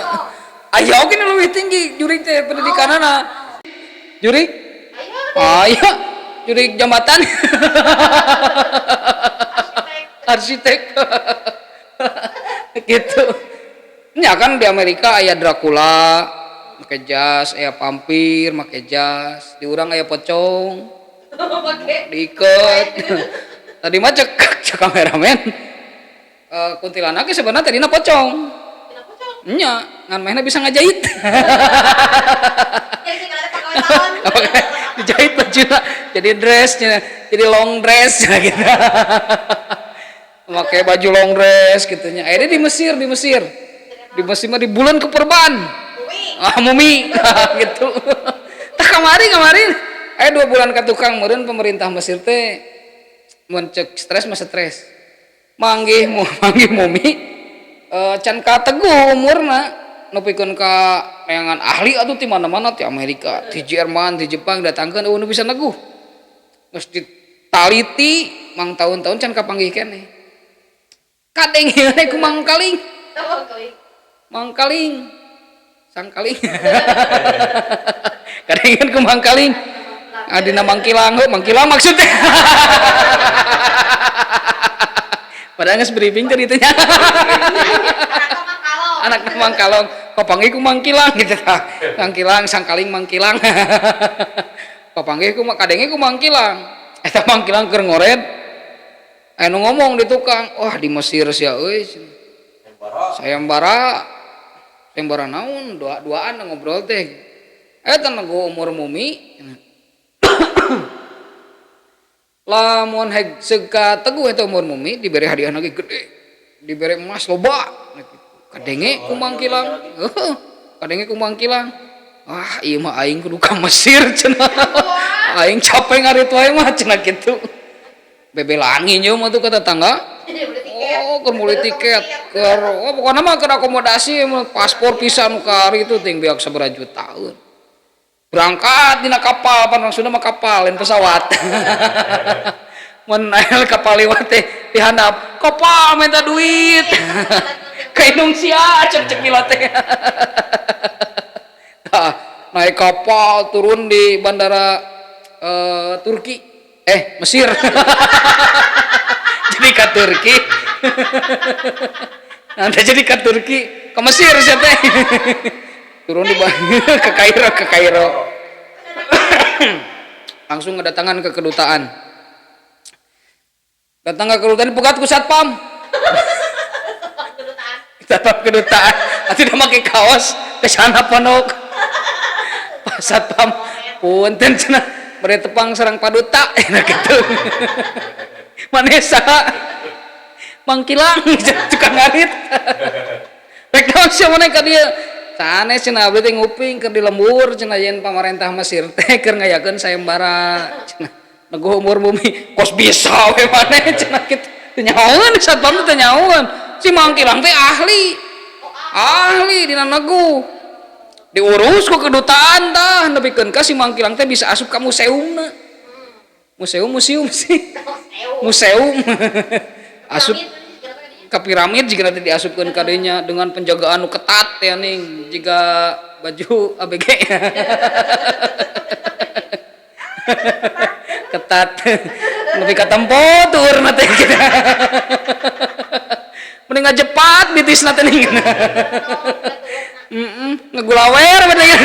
Aya oge nu leuwih tinggi jurig teh pendidikanana. Jurig? Aya. Jurig jambatan. Arsitek. Gitu. Nya kan di Amerika aya Dracula make jas, aya vampir make jas, di urang aya pocong. Diiket. Tadi mah cek kameramen. Kuntilanak ge sebenarnya tadina pocong. Nya, ngan manehna bisa ngajahit. Dijahit bajuna jadi dressnya, jadi long dress gitu. Pakai baju long dress gitu nya. Akhirnya di Mesir, di Mesir. Di Mesir mah di bulan keperban. Ah, mumi gitu. Tah kamari. Aya 2 bulan ka tukang meureun pemerintah Mesir teh mun cek stres mah stres. Manggih manggih mumi can kateguh umurna nepikeun ka neangan ahli atuh ti mana-mana ti Amerika, ti Jerman, ti Jepang datangkeun eueuh nu bisa neguh. Geus ditaliti mang tahun-tahun can kapanggih keneh. Kadenge ku mangkaling. Mangkaling. Sangkaling. Kadenge ku mangkaling. Adina Mangkilang, heuh Mangkilang maksudnya. Padahal geus briefing tadi teh nya. Anak Anak Mangkalong, kapanggih ku Mangkilang gitu tah. Mangkilang sangkaling Mangkilang. Kapanggih ku kadenge ku Mangkilang. Eta Mangkilang keur ngored. Anu ngomong di tukang, wah di Mesir sia euy. Sayembara. Sayembara naon? Dua-duaan ngobrol teh. Eta nunggu umur mumi. Lamun heg seuka teguh eta umur mumi dibere hadiah lagi gede. Dibere emas loba. Kadenge ku Mangkilang. Heuh, kadenge ku Mangkilang. Wah, ieu mah aing kudu ka Mesir cenah. Aing capek ngarit wae mah cenah kitu. Bebelaan nginjeum atuh ka tetangga. Oh, keur meuli tiket, keur oh pokona mah keur akomodasi paspor pisan nu ka itu ting beak sabaraha juta. Berangkat dina kapal, pan maksudna mah kapal lain pesawat. Mun aya kapal liwat teh di handap, kapal minta duit. Ka indung sia cek cek pilot teh. Tah, naik kapal turun di bandara Turki. Mesir. Jadi ke Turki. Nanti jadi ke Turki, ke Mesir sia teh. Turun di ke Kairo, ke Kairo. Langsung kedatangan ke kedutaan. Datang ke kedutaan pukat ku satpam. Satpam kedutaan. Atuh udah make kaos ke sana pondok. Pak satpam punten cenah bade tepang sareng paduta nah kitu. Manesa Mangkilang tukang ngarit. Rek naon sia maneh ka dieu? Sanes cenah abdi teh nguping keur di lembur cenah yen pamarentah Mesir teh keur ngayakeun sayembara cenah. Neguh umur bumi kos bisa we maneh cenah kitu. Teu nyahoeun satpam teh teu nyahoeun. Si Mangkilang teh ahli. Ahli dina neguh. Diurus ku kedutaan tah nepikeun ka si Mangkilang teh bisa asup ka museumna. Museum museum sih. Museum. Asup ke piramid jika nanti diasupkeun ka dinya dengan penjagaan nu ketat ya ning jika baju ABG. Ketat. Nepi ka tempo tuurna teh gitu. Mending ngajepat bitisna teh ning. Heeh, ngegulawer mending.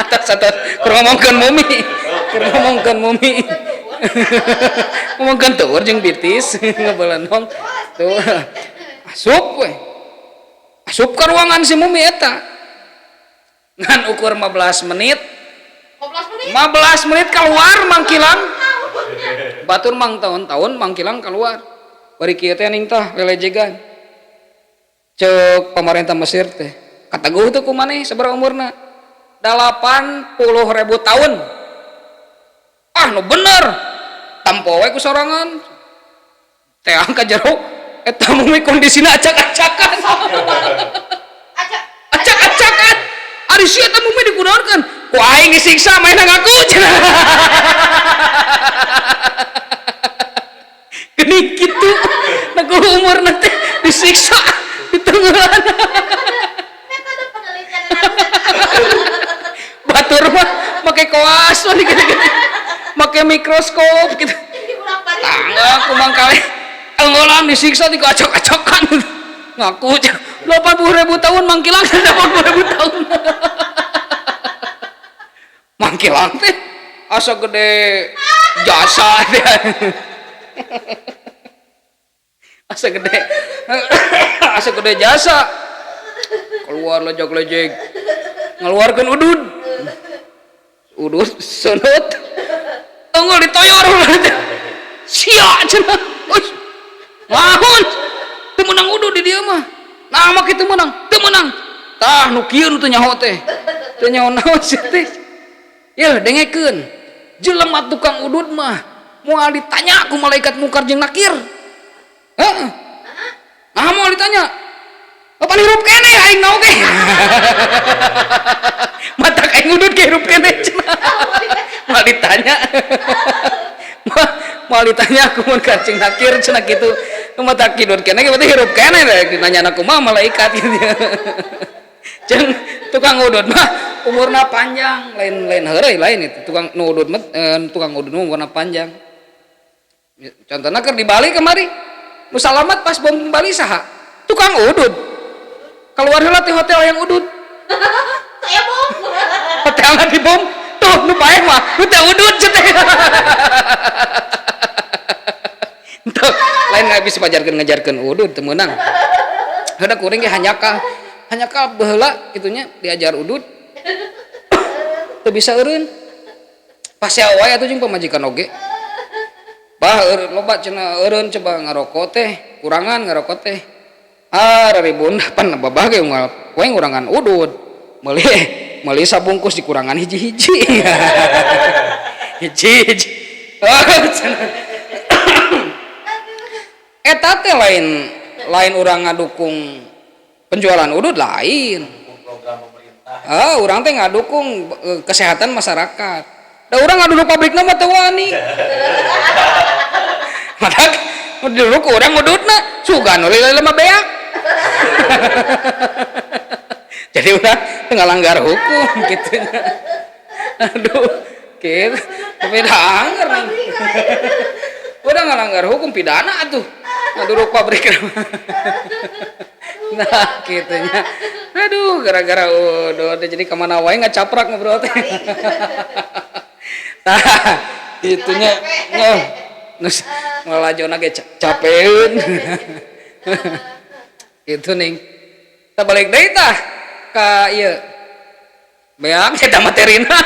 Atas atas keur ngomongkeun mumi. Keur ngomongkeun mumi. Ngomongkeun tuur jeung bitis ngebelenong. Tuh. Asup we. Asup ka ruangan si mumi eta. Ngan ukur 15 menit. 15 menit keluar Mangkilang. Batur mang tahun-tahun Mangkilang keluar. Bari kieu teh ning tah lelejegan. Ceuk pamarentah Mesir teh. Kateguh teh ku maneh sabaraha umurna? 80.000 tahun. Ah nu bener. Tampo we ku sorangan. Teh angka jero eta mumi kondisina acak-acakan. Acak-acakan. Ari sia eta mumi dikunaonkeun? Ku aing disiksa maena ngaku cenah. Geuning kitu. Neguh umurna teh disiksa ditenggelan. Metode penelitian Batur mah make koas mah gitu-gitu. Make mikroskop gitu. Tangga ku mangkale enggolan disiksa dikacok-kacokan. Ngaku 80.000 tahun Mangkilang 80.000 tahun. Mangkilang teh asa gede jasa teh. Asa gede. Asa gede jasa. Keluar lejek-lejek. Ngeluarkeun udud. Udud sunut. Tunggul ditoyor. Sia cenah. Uy. Ngahun. Teu meunang udud di dieu mah. Nah mah kitu meunang, teu meunang. Tah nu kieu nu teu nyaho teh. Teu nyaho naon sia teh. Yeuh dengekeun. Jelema tukang udud mah moal ditanya ku malaikat mungkar jeung nakir. Heeh. Nah moal ditanya. Kapan hirup keneh aing naon ge. Matak aing udud ge hirup keneh cenah. Moal ditanya. Moal ditanya aku mun ka jeung nakir cenah kitu. Matak kidut keneh ge berarti hirup keneh deh ditanya aku mah malaikat gitu. Jeung tukang udud mah Umurna panjang, lain-lain heureuy lain itu tukang nu udud tukang udud nu umurna panjang. Contohna keur di Bali kemari, nu salamat pas bom Bali saha? Tukang udud. Keluar heula ti hotel yang udud. Saya bom. Hotelna dibom, tuh nu paeh mah nu teh udud teh. Tuh, lain nggak bisa pajarkeun ngajarkeun udud teu meunang. Heuda kuring ge hanjakal. Hanjakal baheula kitunya diajar udud. Teu bisa eureun. Pasea wae atuh jeung pamajikan oge. Bah eureun loba cenah eureun coba ngarokok teh, kurangan ngarokok teh. Ah raribun pan babah ge unggal poe ngurangan udud. Meuli meuli sabungkus dikurangan hiji-hiji. Hiji-hiji. Oh, cenah. Eta teh lain lain urang ngadukung penjualan udud lain. Program pemerintah. Ah, urang teh ngadukung kesehatan masyarakat. Da urang ngaduduk pabrikna mah teu wani. Matak dulu ku urang ngudutna, sugan nu lila mah beak. Jadi urang teu ngalanggar hukum kitu nya. Aduh, kitu. Tapi da angger nih. Udah ngalanggar hukum pidana atuh. Ngaduruk pabrik. Nah, kitu nya. Aduh, gara-gara udah jadi kemana wae ngacaprak ngobrol teh. Tah, itunya. Oh, nus ngalajona ge capeun. Gitu ning. Kita balik deui tah ka ieu. Beak eta materina.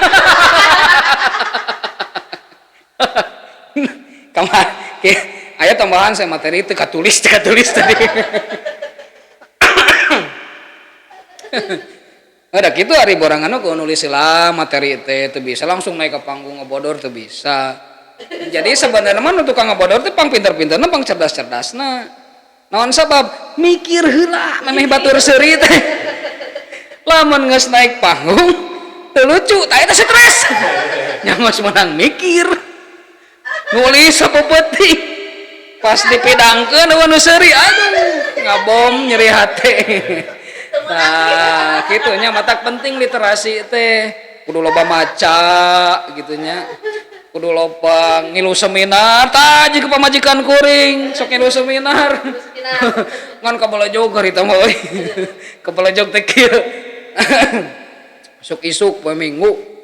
Kamar aya tambahan saya materi teu katulis, teu katulis tadi. Ada gitu hari borangan ku nulis lah materi teh teu bisa langsung naik ke panggung ngebodor teu bisa. Jadi sebenarnya mah nu tukang ngebodor teh pang pinter-pinterna pang cerdas-cerdasna. Naon sabab mikir heula memeh batur seuri teh. Lamun geus naik panggung teu lucu, tah eta stres. Nya geus meunang mikir. Nulis sapeupeting. Pas dipidangkeun eueuh nu seuri, aduh ngabom nyeri hate. Nah, kitu nya matak penting literasi teh. Kudu loba maca gitu nya. Kudu loba ngilu seminar, tah jeung pamajikan kuring sok ngilu seminar. Ngan kabelejog harita mah euy. Kabelejog teh kieu. Sok isuk poe Minggu.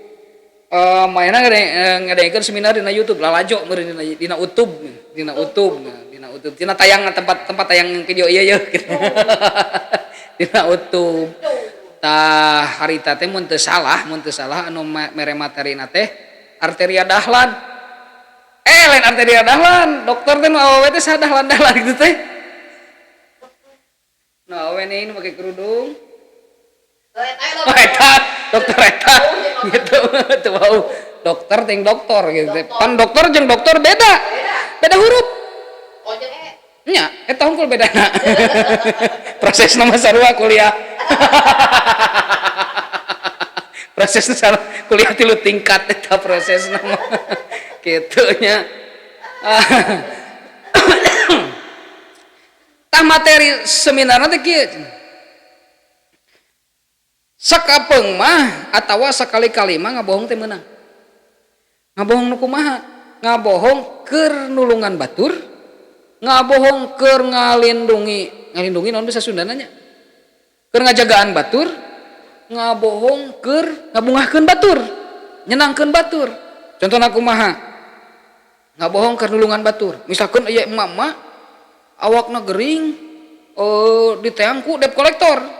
Mainna ngadengekeun seminar dina YouTube lalajo meureun dina YouTube, dina YouTube, dina YouTube. Dina tayang tempat tayang video ieu yeuh gitu. Dina YouTube. Tah harita teh mun teu salah anu mere materina teh Arteria Dahlan. Lain Arteria Dahlan, dokter teh nu awewe teh saha Dahlan gitu teh. Nu awewe nih nu make kerudung. Oh, eta dokter eta gitu teu wau. Dokter ting dokter gitu teh. Pan dokter jeung dokter beda. Beda huruf. Oh, jeung e. Nya, eta hungkul bedana. Prosesna mah sarua kuliah. Prosesna sarua kuliah 3 tingkat eta prosesna mah. Kitu nya. Tah materi seminarna teh kieu. Sakapeung mah atawa sakali-kali mah ngabohong teh meunang. Ngabohong nu kumaha? Ngabohong keur nulungan batur, ngabohong keur ngalindungi, ngalindungi naon bisa Sundana nya? Keur ngajagaan batur, ngabohong keur ngabungahkeun batur, nyenangkeun batur. Contohna kumaha? Ngabohong keur nulungan batur. Misalkeun aya emak-emak awakna gering diteang ku debt collector.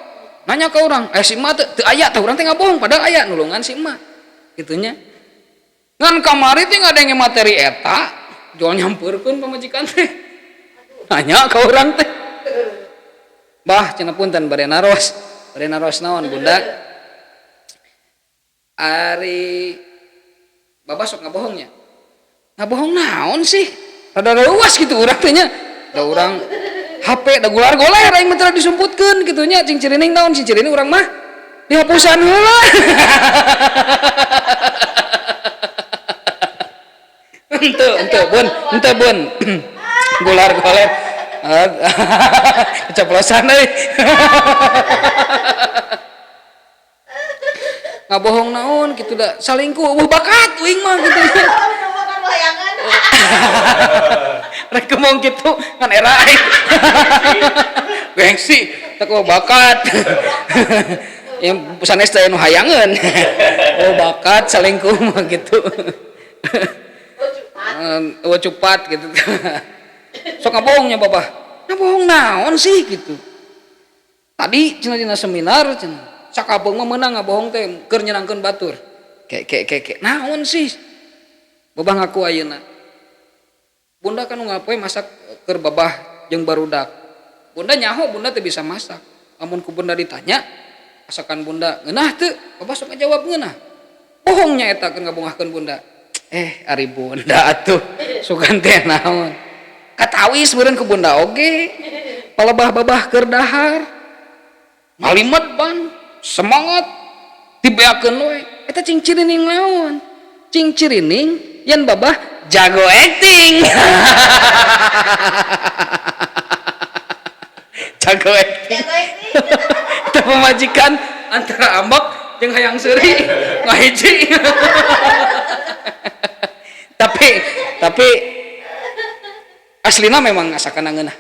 Nanya ke orang, si emak teu aya tah urang teh ngabohong padahal aya nulungan si emak. Kitu nya. Ngan kamari teh ngadenge materi eta, jual nyampeurkeun pamajikan teh. Nanya ke orang teh. Bah cenah punten bade naros. Bade naros naon bunda? Ari babah sok ngabohongnya. Ngabohong naon sih? Rada luas gitu urang teh nya. Da urang HP da gular-goler aing mah teu disumputkeun kitu nya cing cirining naon cing cirining urang mah dihapusan heula. Henteu bun, henteu bun. Gular-goler. Keceplosan euy. Ngabohong naon kitu da salingkuh eueuh bakat uing mah kitu. Makan wayangan. Rek ngomong kitu ngan era aing. Gengsi teu eueuh bakat. Yang sanes teh nu hayangeun. Oh bakat salingkuh mah gitu. Oh, cupat. Eueuh cupat gitu. Sok ngabohongnya babah. Ngabohong naon sih gitu. Tadi cenah dina seminar cenah. Sakapeung mah meunang ngabohong teh keur nyenangkeun batur. Ke ke ke ke naon sih? Babah ngaku ayeuna. Bunda kan nu ngapoe masak keur babah jeung barudak. Bunda nyaho bunda teh bisa masak. Lamun ku bunda ditanya, masakan bunda ngeunah teu? Babah sok ngajawab ngeunah. Bohongnya eta keur ngabongahkeun bunda. Ari bunda atuh sugan teh naon. Katawis meureun ku bunda oge. Palebah babah keur dahar. Malimet ban, semangat dibeakeun we. Eta cing cirining naon? Cing cirining yen babah jago acting. Jago acting. Jago acting. Eta pamajikan antara ambek jeung hayang seuri ngahiji. Tapi aslina memang asakan ngeunah.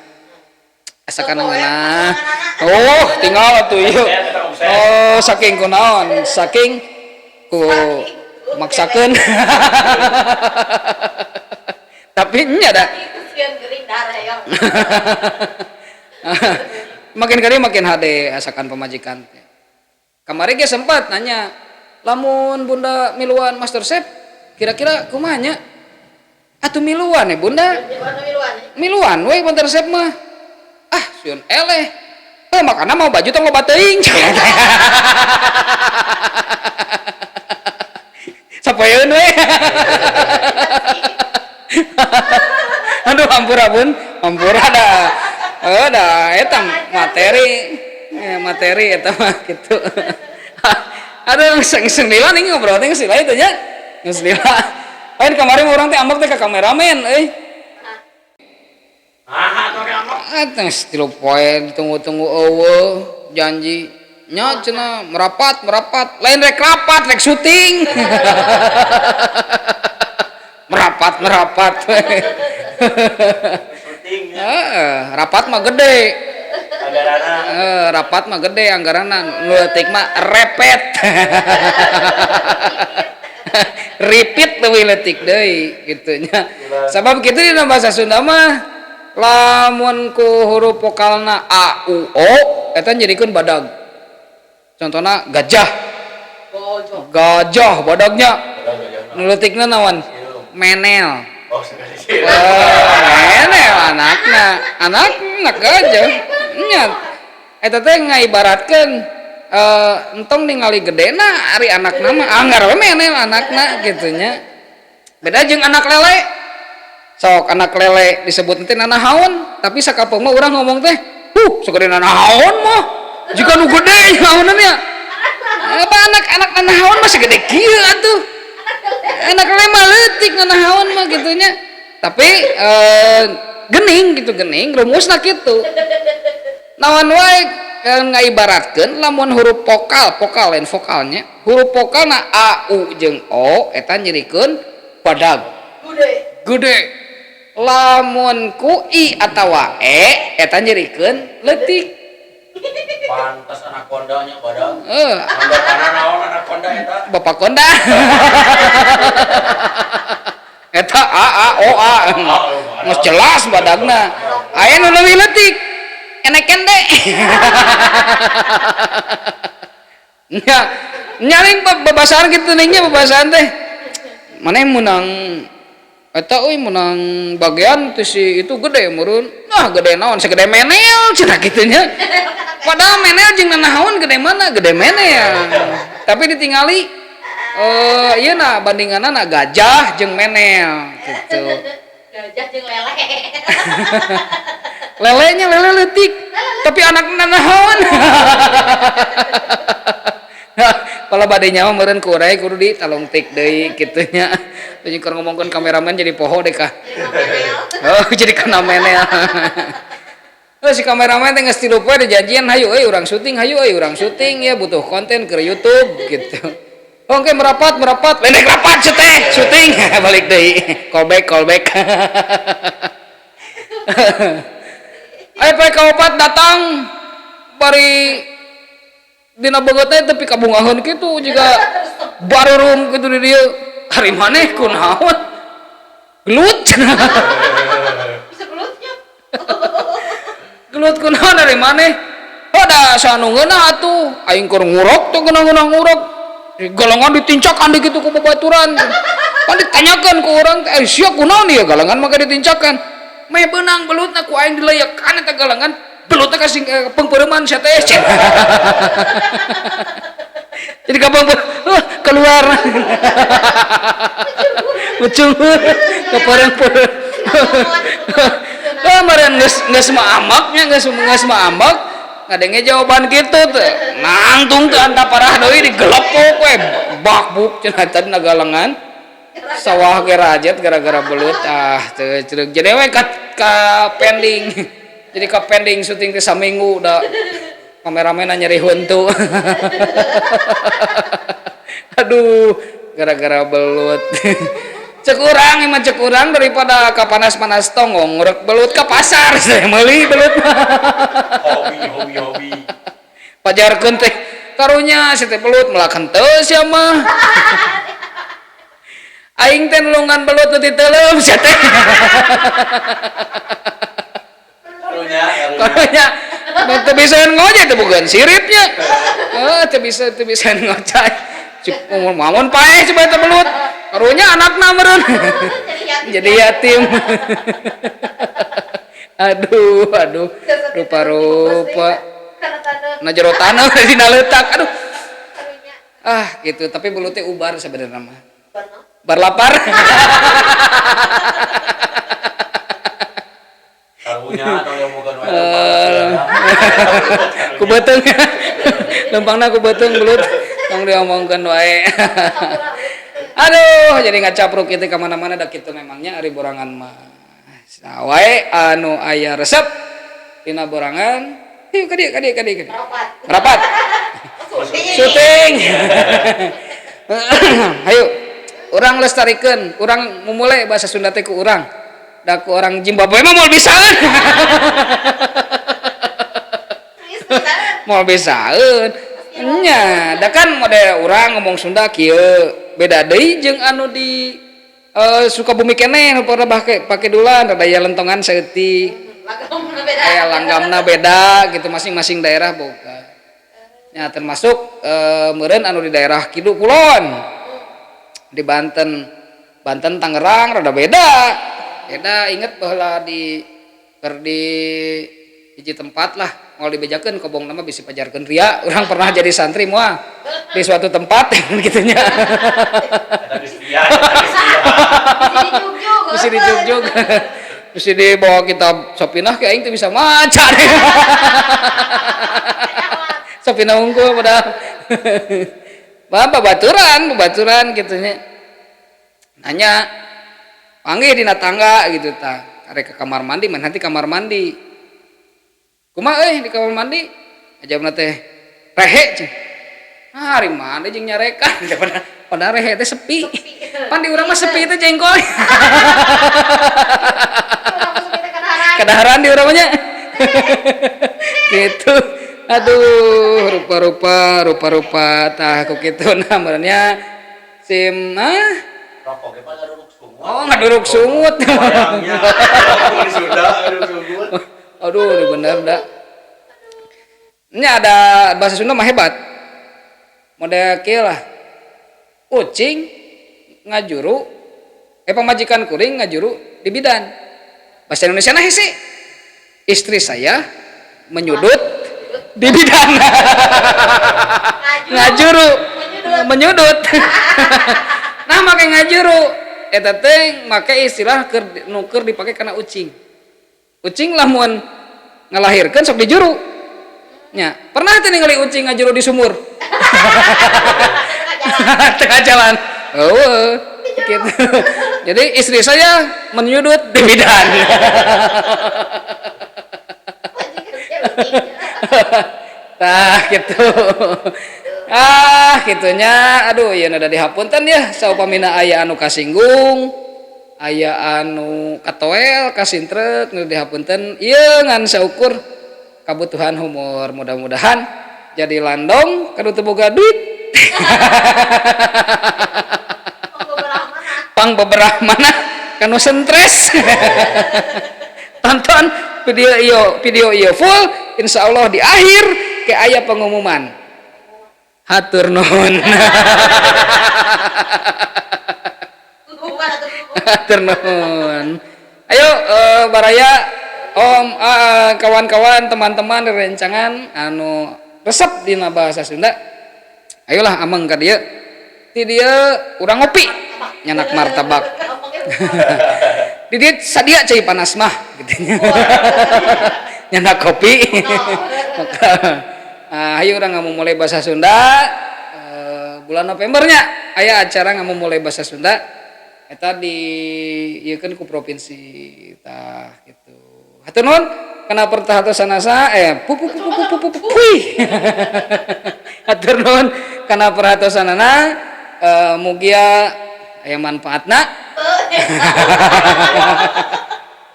Asakan ngeunah. Oh, tinggal atuh ieu. Oh, saking kunaon? Saking ku maksakeun. Tapi nya da. Makin kali makin hade asakan pamajikan. Kamari ge sempat nanya, lamun bunda miluan MasterChef kira-kira kumaha nya? Atuh miluan ya bunda. Miluan we MasterChef mah. Ah, sieun eleh. Makana mau baju tong loba teuing. Sapoeun we. Aduh, ampura bun, ampura da. Da eta materi. Materi eta mah kitu. Aduh, seng lila nih ngobrol teh geus lila itu nya. Geus lila. Lain kamari mah urang teh ambek teh ka kameramen euy. Ah, teh 3 poe ditunggu-tunggu eueuh janji nya cenah merapat merapat lain rek rapat rek syuting. Merapat merapat. Syuting. Heeh, rapat mah gede. Anggaranna. Rapat mah gede anggaranna, nu leutik mah repet. Repeat leuwih leutik deui kitu nya. Sabab kitu dina bahasa Sunda mah lamun ku huruf vokalna a u o eta nyirikeun badag. Contohna gajah. Gajah badagnya. Nu leutikna naon? Menel. Oh, sekali. Menel anakna. Anakna gajah. Nya. Eta teh ngaibaratkeun entong ningali gedena ari anakna mah anggar we menel anakna kitu nya. Beda jeung anak lele. Sok anak lele disebut teh nanahaon, tapi sakapeung mah urang ngomong teh, segede nanahaon mah. Jika nu gede naonan nya. Apa anak-anak nanahaon mah segede kieu atuh. Anak lele mah leutik nanahaon mah kitu nya. Tapi gening gitu gening rumusna kitu. Naon wae ngaibaratkeun lamun huruf vokal, vokal lain vokalnya. Huruf vokalna a u jeung o eta nyirikeun badag. Gede. Gede. Lamun ku i atawa e eta nyirikeun leutik. Pantas anak kondanya badag. Bapana naon anak konda eta? Bapak konda. Eta a a o a. Geus jelas badagna. Aya nu leuwih leutik. Enek kende. Nya nyaring babasaan kitu nya babasaan teh. Maneh meunang eta euy meunang bagian teh si itu gede meureun. Nah gede naon segede menel cenah kitu nya. Padahal menel jeung nanahaon gede mana? Gede menel. Tapi ditingali ieu na bandinganna gajah jeung menel gitu. Gajah jeung lele. Lelenya lele leutik, tapi anakna nanahaon. Kalau bade nyawa meureun ku urang kudu ditalungtik deui kitu nya. Teu keur ngomongkeun kameramen jadi poho deh kah. Oh, jadi kana menel. Oh, si kameramen teh geus 3 poe dijanjian hayu euy urang syuting, hayu euy urang syuting ya butuh konten ke YouTube gitu. Oke, merapat merapat, lendek rapat teh syuting balik deui, callback callback. Ayo poe kaopat datang bari dina beungeut teh tepi kabungaheun kitu jiga barurum kitu di dieu. Ari maneh kunaon? Gelut cenah. Bisa gelutnya. Gelut kunaon ari maneh? Oh da sanu ngeunah atuh, aing keur ngurok teh ngeunah-ngeunah ngurok. Galengan ditincakan di kitu ku babaturan. Pan ditanyakeun ku urang teh, sia kunaon ieu galengan maka ditincakan. Meh beunang belutna ku aing dileyekan eta galengan, belutna kasih pengpeureman sia teh. Jadi gampang keluar. Ucung kepereng-pereng. Ah meureun geus geus mah amaknya geus geus mah amak. Ngadenge jawaban gitu teh. Nangtung teh anta parah deui digelepok we bakbuk cenah tadi nagalengan. Sawah ge rajet gara-gara belut ah teu cereug. Jadi we ka pending. Jadi ka pending syuting teh saminggu da kameramen nyeri huntu. Aduh, gara-gara belut. Cek urang emang cek urang daripada ka panas-panas tonggong ngurek belut ke pasar saya meuli belut. Hobi hobi hobi. Pajarkeun teh karunya si teh belut melakan teu sia mah. Aing teh nulungan belut nu titeuleum sia teh. Karunya karunya. Karunya teu bisa ngojek teh bukan siripnya. Heuh teu bisa ngocai. Cik mamon paeh coba eta belut. Karunya anakna meureun. Jadi yatim. Aduh, aduh, rupa-rupa. Na jero taneuh dina leutak. Aduh. Ah, gitu. Tapi belutnya ubar sebenarnya mah. Bar lapar. Karunya atau yang bukan wae. Ku beuteung. Lempangna ku beuteung belut. Tong diomongkeun wae. Aduh, jadi ngacapruk kitu ka mana-mana da kitu memangnya ari borangan mah. Nah, wae anu aya resep dina borangan. Yuk ka dieu ka dieu ka dieu. Merapat. Merapat. Syuting. Hayu. Urang lestarikeun, urang mumule bahasa Sunda teh ku urang. Da ku orang Zimbabwe mah moal bisaeun. Moal bisaeun. Nya, da kan model urang ngomong Sunda kieu. Beda deui jeung anu di Sukabumi keneh nu pada pake dulan rada aya lentongan saeutik. Aya langgamna beda gitu masing-masing daerah boga. Ya termasuk meureun anu di daerah Kidul Kulon. Di Banten, Banten Tangerang rada beda. Beda inget baheula di keur di hiji tempat lah moal dibejakeun kobong nama bisi pajarkeun ria urang pernah jadi santri moal di suatu tempat gitu nya. Bisi dijugjug. Bisi dibawa kitab Sopinah ke aing teu bisa maca. Sopinah unggul padahal. Babaturan, babaturan gitu nya. Nanya panggih dina tangga gitu tah. Arek ke kamar mandi, man nanti kamar mandi. Kumaha euy di kamar mandi? Ajabna teh rehe cenah. Ah, ari mandi jeung nyarekan. Padahal rehe teh sepi. Pan di urang mah sepi teh jengkol. Kadaharan di urang mah nya. Gitu. Aduh, rupa-rupa, rupa-rupa tah ku kitu nah meureunnya sim ah. Rokok ge ngaduruk sungut. Oh, ngaduruk sungut. Wayangnya. Di Sunda ngaduruk sungut. Aduh, ini bener dah. Ini ada bahasa Sunda mah hebat. Model kieu lah. Ucing ngajuru pamajikan kuring ngajuru di bidan. Bahasa Indonesia nah sih. Istri saya menyudut di bidan. Ngajuru menyudut. Nah, make ngajuru eta teh make istilah keur nu keur dipake kana ucing. Ucing lamun ngalahirkeun sok dijuru. Nya, pernah teh ningali ucing ngajuru di sumur? Tengah jalan. Eueuh, gitu. Jadi istri saya menyudut di bidan. Tah gitu. Ah, kitunya. Aduh, ieu da dihapunten ya. Saupamina aya anu kasinggung, aya anu katoel, kasintrek, nu dihapunten. Ieu ngan saukur kabutuhan humor, mudah-mudahan jadi landong kudu teu boga duit. Pang beberapa mana kanu stres. Tonton video ieu full, insyaallah di akhir ke aya pengumuman. Hatur nuhun. Hatur nuhun. Ayo baraya om, kawan-kawan, teman-teman rencangan anu resep dina bahasa Sunda. Ayolah ameng ka dieu. Ti dieu urang ngopi nyanak martabak. Di dieu sadia cai panas mah gitu nya. Nyanak kopi. Maka ayo urang ngamumule bahasa Sunda bulan Novembernya aya acara ngamumule bahasa Sunda eta di ieu keun ku provinsi tah gitu. Hatur nuhun kana perhatosanana pu pu pu pu pu pu pu puy. Hatur nuhun kana perhatosanana, mugia aya manfaatna.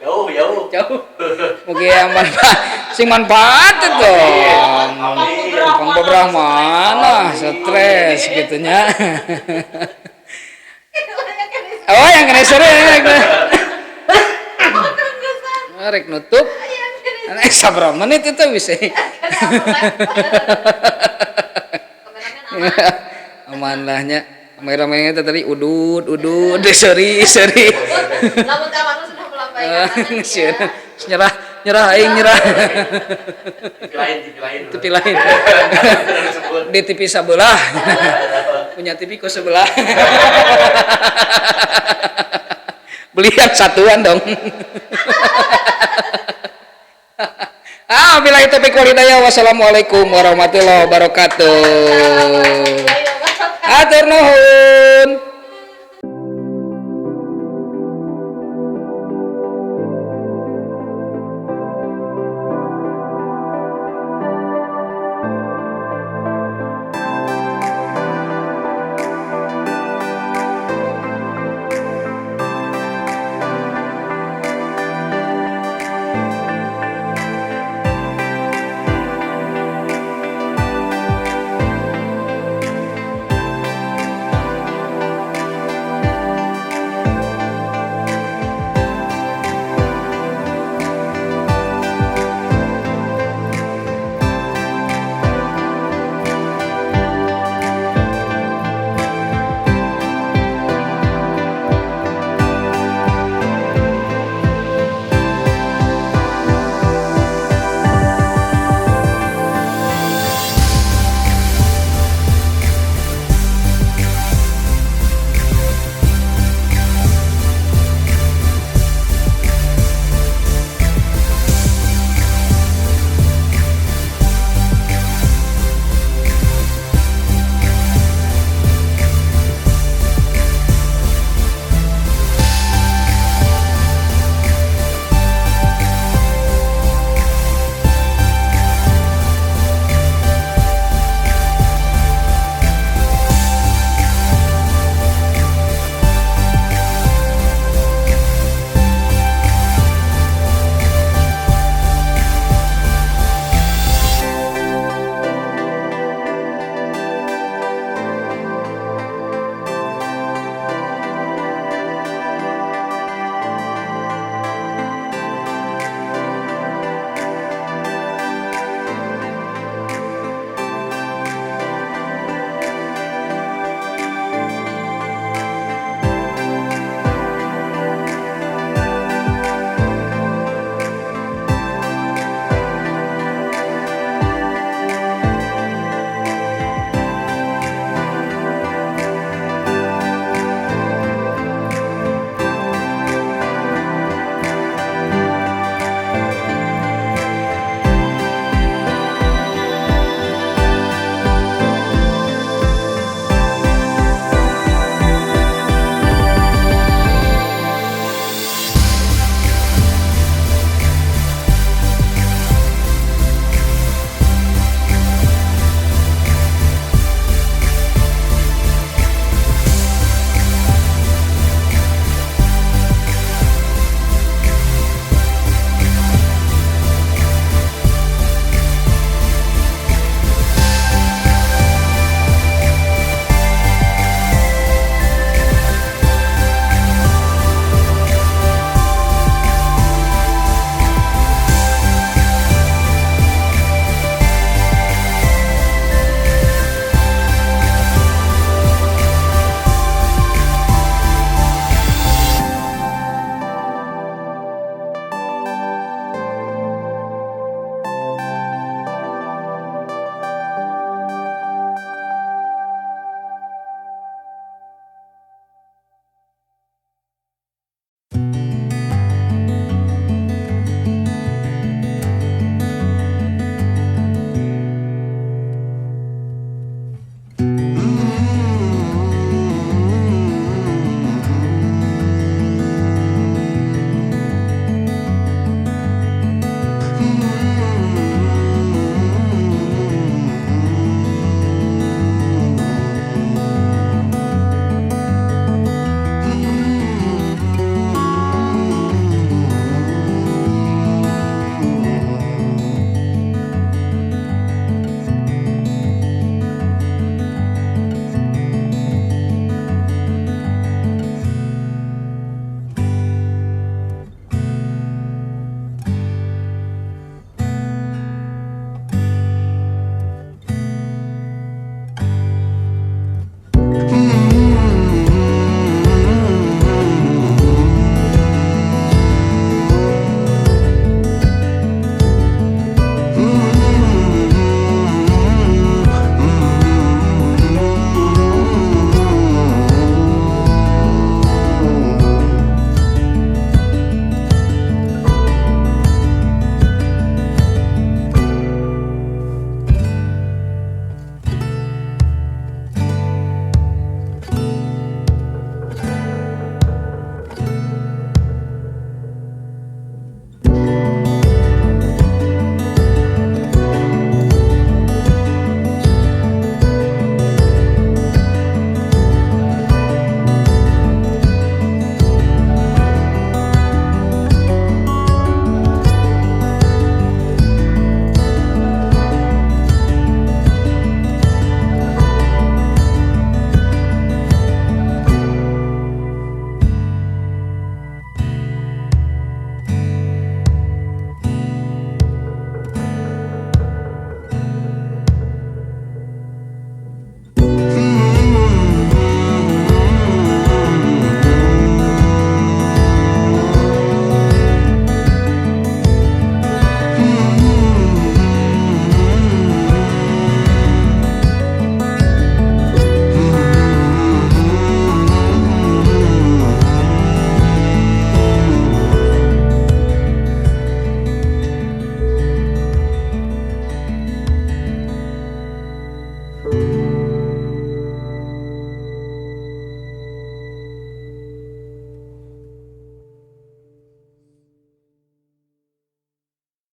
Jauh, jauh. Jauh. Mugia manfaat sing manfaat itu. Pang beberapa mana stres gitunya. Oh, yang kena sore rek nutup. Sabaraha menit itu bisa. Aman lahnya. Kameramen itu tadi udud udud seri seri. Lamun aman sudah melambaikan tangan. Nyerah nyerah aing nyerah. TV lain, TV lain. TV lain. Di TV sebelah. Punya TV kok sebelah. Beli yang satuan dong. Ah, billahi taufiq wal hidayah. Wassalamualaikum warahmatullahi wabarakatuh. Hatur nuhun.